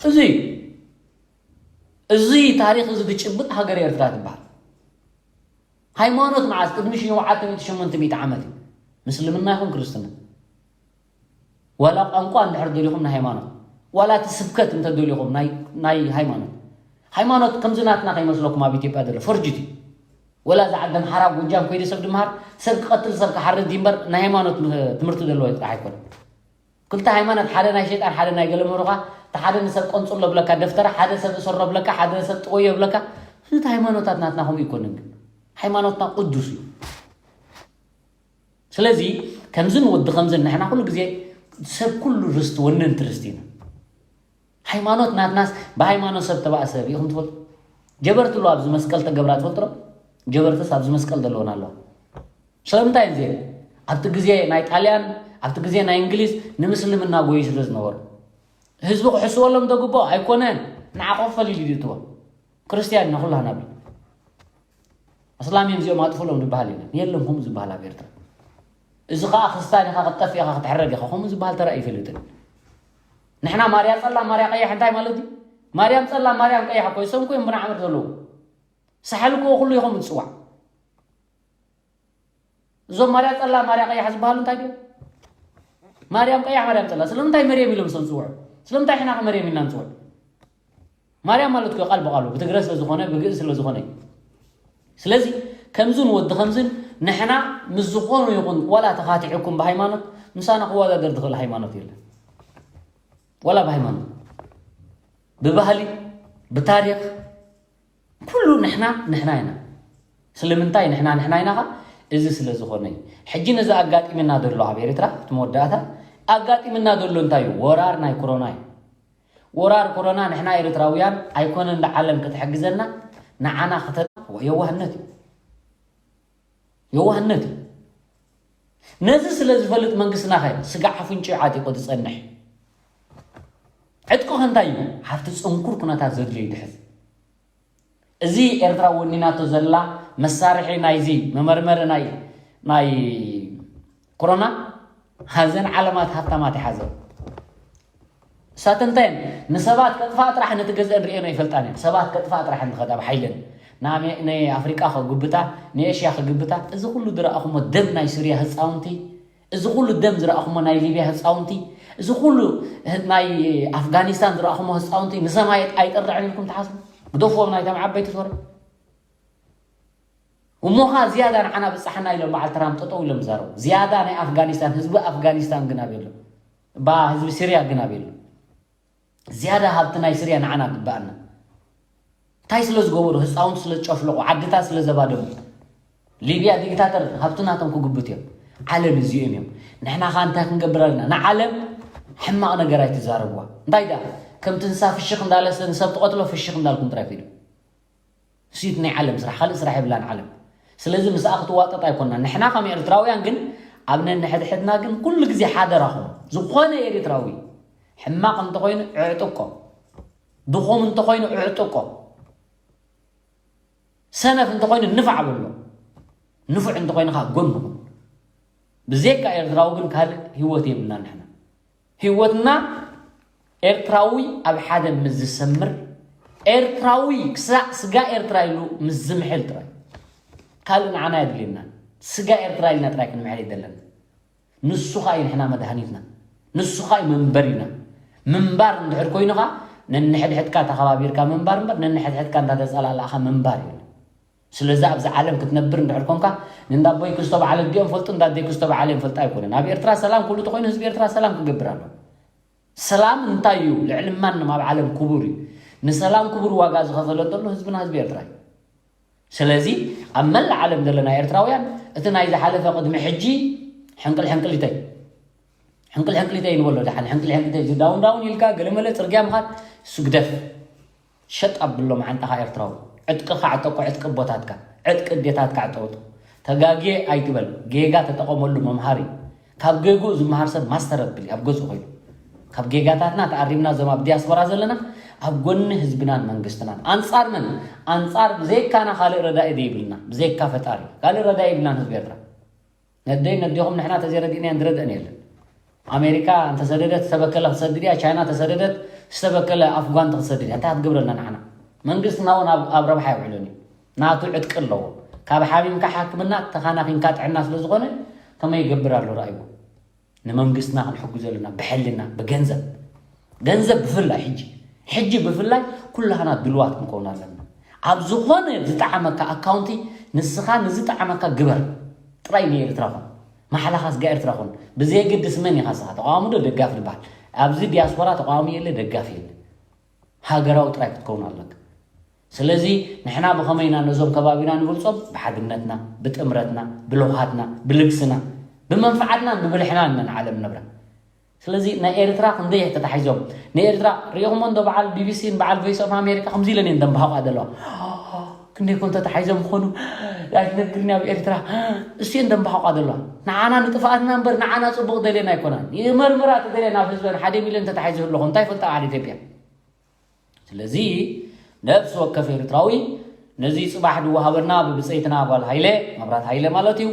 እዚ፣ እዚ ታሪኽ እዚ ዝጭብጥ ሃገር ኤርትራ ትበሃል። ሃይማኖት መዓስ? ቅድሚ ሸውዓተ ሚእቲ ሸሞንተ ሚእቲ ዓመት እዩ። ምስልምና ይኹን ክርስትና። ዋላ ቋንቋ እንድሕር ደሊኹም ናይ ሃይማኖት፣ ዋላ እቲ ስብከት እንተ ደሊኹም ናይ፣ ናይ ሃይማኖት። ሃይማኖት ከምዚ ናትና ከይመስለኩም ኣብ ኢትዮጵያ ዘሎ ፎርጅት እዩ። ወላ እዚ ዓዲ ኣምሓራ ጎጃም ኮይደ ሰብ ድምሃር፣ ሰብ ክቐትል ሰብ ክሓርድ እዩ እምበር ናይ ሃይማኖት ም-፣ ትምህርቲ ዘለዎ ጥራሕ ኣይኮነን። ክልተ ሃይማኖት፣ ሓደ ናይ ሸይጣን፣ ሓደ ናይ ገለ ምሩኻ፣ እቲ ሓደ ንሰብ ቆንጽሎ ብለካ ደፍተራ፣ ሓደ ሰብ እሰሮ ብለካ፣ ሓደ ሰብ ጥወዮ ብለካ። እቲ ሃይማኖታት ናትና ከምኡ ኣይኮነን ግን። ሃይማኖትና ቅዱስ እዩ። ስለዚ ከምዝን ወዲ ከምዝን ንሕና ኩሉ ግዜ ሰብ ኩሉ ርስቲ ወነንቲ ርስቲ ኢና። ሃይማኖት ናትናስ ብሃይማኖት ሰብ ተባእሰ ርኢኹም ትፈልጡ? ጀበርቲ ኣሎ ኣብዚ መስቀል ተገብራ ትፈልጡ ዶ? ጀበርትስ ኣብዚ መስቀል ዘለውን ኣለዋ። ስለምንታይ እየን ኣብቲ ግዜ ናይ ጣልያን ኣብቲ ግዜ ናይ እንግሊዝ ንምስልምና ጎዩ ስለ ዝነበሩ ህዝቢ ክሕስበሎም ተግብኦ ኣይኮነን። ንዓ ኮፈል ኢሉ ድትዎ ክርስትያን ኢና ኩላህና ብል ኣስላም እዮም እዚኦም ኣጥፍሎም ዝበሃል የለን። የለን ከምኡ ዝበሃል ኣብ ኤርትራ። እዚ ከዓ ክርስትያን ኢኻ ክትጠፍእ ኢኻ ክትሕረድ ኢኻ ከምኡ ዝበሃል ተራ ይፈልጥን። ንሕና ማርያ ጸላ ማርያ ቀያሕ እንታይ ማለት እዩ? ማርያም ጸላ ማርያም ቀያሕ እኮ ይሰም ኮይም ብናዕምር ዘለዉ ሳሕል እኮ ኩሉ ኢኹም ትጽዋዕ። እዞም ማርያ ጸላ ማርያ ቀያሕ ዝበሃሉ እንታይ ድዮም? ማርያም ቀያሕ ማርያም ጸላ ስለምንታይ መርየም ኢሎም ሰም ጽውዑ? ስለምንታይ ሕና መርየም ኢልና ንጽውዕ? ማርያም ማለት እኮ ቃል ብቃሉ ብትግረ ስለ ዝኾነ ብግእዝ ስለ ዝኾነ እዩ። ስለዚ ከምዝን ወዲ ከምዝን ንሕና ምስ ዝኾኑ ይኹን ዋላ ተኻቲዕኩም ብሃይማኖት ምሳና ክወዳደር ዝኽእል ሃይማኖት የለን። ዋላ ብሃይማኖት ብባህሊ ብታሪክ ኩሉ ንሕና ንሕና ኢና። ስለምንታይ ንሕና ንሕና ኢናኻ? እዚ ስለ ዝኾነ እዩ። ሕጂ ነዚ ኣጋጢምና ዘሎ ኣብ ኤርትራ እቲ መወዳእታ ኣጋጢምና ዘሎ እንታይ እዩ? ወራር ናይ ኮሮና እዩ። ወራር ኮሮና ንሕና ኤርትራውያን ኣይኮነን ንዓለም ክትሕግዘና ንዓና ክተ የዋህነት እዩ። የዋህነት እዩ። ነዚ ስለ ዝፈልጥ መንግስትና ኸ ስጋዕ ኣፍንጭኡ ዓጢቑ ዝጸንሕ ዕጥቁ ከ እንታይ እዩ? ኣብቲ ጽንኩር ኩነታት ዘድልዩ ድሕዝ እዚ ኤርትራ ወኒናቶ ዘላ መሳርሒ ናይዚ መመርመሪ ናይ ናይ ኮሮና ሃዘን ዓለማት ሃብታማት ይሓዘ። እሳተን እንታይ እየን? ንሰባት ከጥፋእ ጥራሕ ነቲ ገዘአን ርእየን ኣይፈልጣን እየን። ሰባት ከጥፋእ ጥራሕ እየን ዝኸዳ ብሓይለን። ንኣሜ- ንኣፍሪቃ ከጉብታ፣ ንኤሽያ ከጉብታ፣ እዚ ኩሉ ዝረኣኹሞ ደም ናይ ሱርያ ህፃውንቲ፣ እዚ ኩሉ ደም ዝረኣኹሞ ናይ ሊብያ ህፃውንቲ፣ እዚ ኩሉ ህ- ናይ ኣፍጋኒስታን ዝረኣኹሞ ህፃውንቲ ንሰማይ ኣይጠርዕን ኢልኩም ትሓስቡ? ግደፍዎም ናይቶም ዓበይቲ ሶረ። እሞኻ ዝያዳ ንዓና ብጻሕና ኢሎም በዓል ትራምፕ ጠጠው ኢሎም ዛረቡ። ዝያዳ ናይ ኣፍጋኒስታን ህዝቢ ኣፍጋኒስታን ግን ኣበሎ እባ ህዝቢ ሲርያ ግን ኣበሎ ዝያዳ ሃብቲ ናይ ሲርያ ንዓና ግባኣና። እንታይ ስለ ዝገበሩ? ህፃውንቲ ስለ ዝጨፍለቑ፣ ዓድታት ስለ ዘባደሙ። ሊብያ ዲክታተር ሃብቲ ናቶም ክግብት እዮም። ዓለም እዚኦም እዮም። ንሕና ኸ እንታይ ክንገብር ኣለና? ንዓለም ሕማቕ ነገር ኣይትዛረብዋ። እንታይ ደኣ ከምቲ እንስሳ ፍሽኽ እንዳለ ንሰብ ትቐትሎ ፍሽኽ እንዳልኩም ጥራይ ኪዱ። እሱ እቲ ናይ ዓለም ስራሕ፣ ካልእ ስራሕ የብላን ዓለም። ስለዚ ምስኣ ክትዋጠጥ ኣይኮንና። ንሕና ከም ኤርትራውያን ግን ኣብ ነንሕድሕድና ግን ኩሉ ግዜ ሓደራኹም። ዝኾነ ኤርትራዊ ሕማቕ እንተኾይኑ ዕዕጥቆ፣ ድኹም እንተኾይኑ ዕዕጥቆ፣ ሰነፍ እንተኾይኑ ንፋዕ በሎ፣ ንፉዕ እንተኾይኑ ከዓ ጎኑ ኩን። ብዘይካ ኤርትራዊ ግን ካልእ ህይወት የብልና ንሕና። ህይወትና ኤርትራዊ ኣብ ሓደ ምስ ዝሰምር፣ ኤርትራዊ ክሳዕ ስጋ ኤርትራ ኢሉ ምስ ዝምሕል ጥራይ። ካልእ ንዓና የድልየና። ስጋ ኤርትራ ኢልና ጥራይ ክንምሕል ይደለና። ንሱ ኸኣ እዩ ንሕና መድሃኒትና። ንሱ ኸኣ እዩ መንበሪና። ምንባር እንድሕር ኮይኑ ኸኣ ነንሕድሕድካ ተኸባቢርካ ምንባር እምበር ነንሕድሕድካ እንዳተጸላላእኻ ምንባር የለን። ስለዚ ኣብዚ ዓለም ክትነብር እንድሕር ኮንካ ንእንዳ ኣቦይ ክስቶ በዓል ኣዲኦም ፈልጡ እንዳ ኣደይ ክስቶ በዓል እዮም ፈልጡ ኣይኮነን። ኣብ ኤርትራ ሰላም ኩሉ ተኾይኑ ህዝቢ ኤርትራ ሰላም ክገብር ኣሎ። ሰላም እንታይ እዩ? ልዕሊ ማንም ኣብ ዓለም ክቡር እዩ። ንሰላም ክቡር ዋጋ ዝኸፈለ ዘሎ ህዝብና ህዝቢ ኤርትራ እዩ። ስለዚ ኣብ መላእ ዓለም ዘለና ኤርትራውያን እቲ ናይ ዝሓለፈ ቅድሚ ሕጂ ሕንቅል ሕንቅሊተይ ሕንቅል ሕንቅሊተይ ንበሎ ደሓን ሕንቅል ሕንቅሊተይ እዚ ዳውን ዳውን ኢልካ ገለመለ ጽርግያ ምኻድ ስግደፍ ሸጥ ኣብሎ መዓንጣኻ ኤርትራዊ ዕጥቅኻ ዕጠቆ ዕጥቂ ኣቦታትካ ዕጥቂ ኣዴታትካ ዕጠውጡ ተጋግየ ኣይትበል ጌጋ ተጠቐመሉ መምሃሪ ካብ ጌግኡ ዝመሃር ሰብ ማስተር ኣብል ኣብ ገዝኡ ኮይኑ ካብ ጌጋታትና ተኣሪምና እዞም ኣብ ዲያስፖራ ዘለና ኣብ ጎኒ ህዝብናን መንግስትናን ኣንጻር መን ኣንጻር ብዘይካና ካልእ ረዳኢ ዘይብልና ብዘይካ ፈጣሪ ካልእ ረዳኢ የብልናን ህዝቢ ኤርትራ ነደይ ነዴኹም ንሕና ተዘይረዲእናየን ዝረድአን የለን ኣሜሪካ እንተሰደደት ዝተበከለ ክትሰድድ እያ ቻይና ተሰደደት ዝተበከለ ኣፍጓንቲ ክትሰድድ እያ እንታይ ክትገብረልና ንዓና መንግስትና እውን ኣብ ረብሓ የውዕለን እዩ ናቱ ዕጥቂ ኣለዎ ካብ ሓሚምካ ሓክምና ተኻናኺንካ ጥዕና ስለ ዝኾነ ከመይ ይገብር ኣሎ ረኣይዎ ንመንግስትና ክንሕግዞ ኣለና ብሕልና ብገንዘብ ገንዘብ ብፍላይ ሕጂ ሕጂ ብፍላይ ኩላህና ድልዋት ክንከውን ኣለና ኣብ ዝኾነ ዝጠዓመካ ኣካውንቲ ንስኻ ንዝጠዓመካ ግበር ጥራይ ንኤርትራ ኹን ማሕላኻ ስጋ ኤርትራ ኹን ብዘየገድስ መን ኢኻ ስኻ ተቃዋሚ ዶ ደጋፊ ዝበሃል ኣብዚ ዲያስፖራ ተቃዋሚ የለ ደጋፊ የለ ሃገራዊ ጥራይ ክትከውን ኣለካ ስለዚ ንሕና ብኸመይ ኢና ነዞም ከባቢና ንብልጾም? ብሓድነትና፣ ብጥምረትና፣ ብልውሃትና፣ ብልግስና፣ ብመንፍዓትና፣ ብብልሕና ኢና ንዓለም ነብራ። ስለዚ ናይ ኤርትራ ክንደይ ተታሒዞም ንኤርትራ ሪኢኹሞ እንዶ በዓል ቢቢሲን በዓል ቮይስ ኦፍ ኣሜሪካ ከምዚ ኢለን እየን ደንባሃቋ ዘለዋ። ክንደይ ኮን ተታሒዞም ይኾኑ ኣይትነግርኒ ኣብ ኤርትራ። እሱ እየን ደንባሃቋ ዘለዋ። ንዓና ንጥፍኣትና እምበር ንዓና ጽቡቕ ደልየና ኣይኮናን። ይመርምራ ተደልየ ናብ ህዝበን ሓደ ሚልዮን ተታሒዙ ኣለኹ እንታይ ፈልጣ ዓዲ ኢትዮጵያ። ስለዚ ነፍሲ ወከፍ ኤርትራዊ ነዚ ጽባሕ ዝወሃበና ብብጸይትና ጓል ሃይለ መብራት ሃይለ ማለት እዩ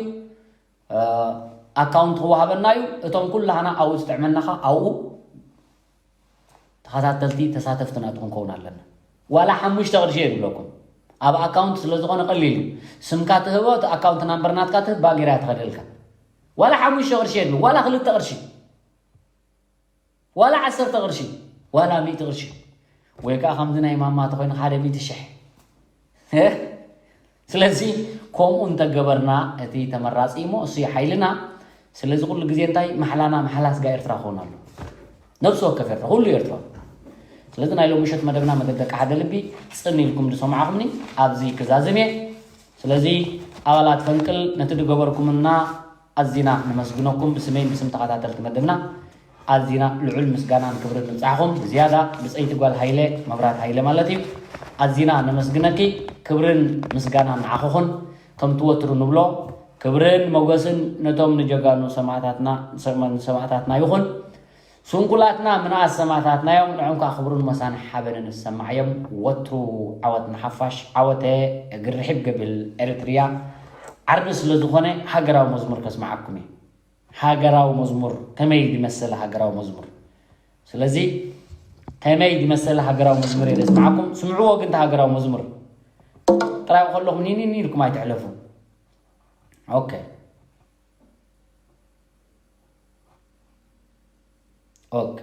ኣካውንት ክወሃበና እዩ። እቶም ኩላህና ኣብኡ ዝጥዕመናኻ ኣብኡ ተኸታተልቲ ተሳተፍቲ ናትኩም ከውን ኣለና። ዋላ ሓሙሽተ ቅርሺ የብለኩም ኣብ ኣካውንት ስለ ዝኾነ ቀሊል እዩ። ስምካ ትህቦ እቲ ኣካውንት ናምበር ናትካ ትህብ ባጌራ ትኸደልካ። ዋላ ሓሙሽተ ቅርሺ የድሉ ዋላ ክልተ ቅርሺ ዋላ ዓሰርተ ቅርሺ ዋላ ሚእቲ ቅርሺ ወይ ከዓ ከምዚ ናይ ማማ ተኮይኑ ሓደ ሚእቲ ሽሕ። ስለዚ ከምኡ እንተገበርና እቲ ተመራፂ እሞ እሱ ሓይልና። ስለዚ ኩሉ ግዜ እንታይ ማሕላና ማሕላ ስጋ ኤርትራ ክኸውን ኣሎ። ነብሲ ወከፍ ኤርትራ ኩሉ ኤርትራ። ስለዚ ናይ ሎሚ ምሸት መደብና መደብ ደቂ ሓደ ልቢ ፅን ኢልኩም ዝሰማዕኹምኒ ኣብዚ ክዛዝም እየ። ስለዚ ኣባላት ፈንቅል ነቲ ዝገበርኩምና ኣዚና ነመስግነኩም ብስመይን ብስም ተኸታተልቲ መደብና ኣዚና ልዑል ምስጋናን ክብርን ንብጻሕኹም። ብዝያዳ ብጸይቲ ጓል ሃይለ መብራት ሃይለ ማለት እዩ። ኣዚና ነመስግነኪ። ክብርን ምስጋናን ንዓኹኹን። ከምቲ ወትሩ ንብሎ ክብርን ሞገስን ነቶም ንጀጋኑ ሰማእታትና ንሰማእታትና ይኹን። ስንኩላትና ምንኣስ ሰማእታትና እዮም። ንዕም ከዓ ክብርን ሞሳን ሓበንን ዝሰማዓዮም። ወትሩ ዓወት ንሓፋሽ። ዓወተ እግሪ ርሒብ ገብል ኤርትርያ ዓርቢ ስለ ዝኾነ ሃገራዊ መዝሙር ከስምዓኩም እዩ። ሃገራዊ መዝሙር ከመይ ዝመሰለ ሃገራዊ መዝሙር። ስለዚ ከመይ ዝመሰለ ሃገራዊ መዝሙር እየ ዘስምዓኩም። ስምዕዎ ግን እቲ ሃገራዊ መዝሙር ጥራይ ከለኹም ኒኒኒ ኢልኩም ኣይትሕለፉ። ኦኬ ኦኬ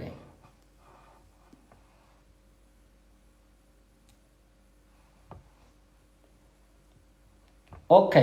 ኦኬ።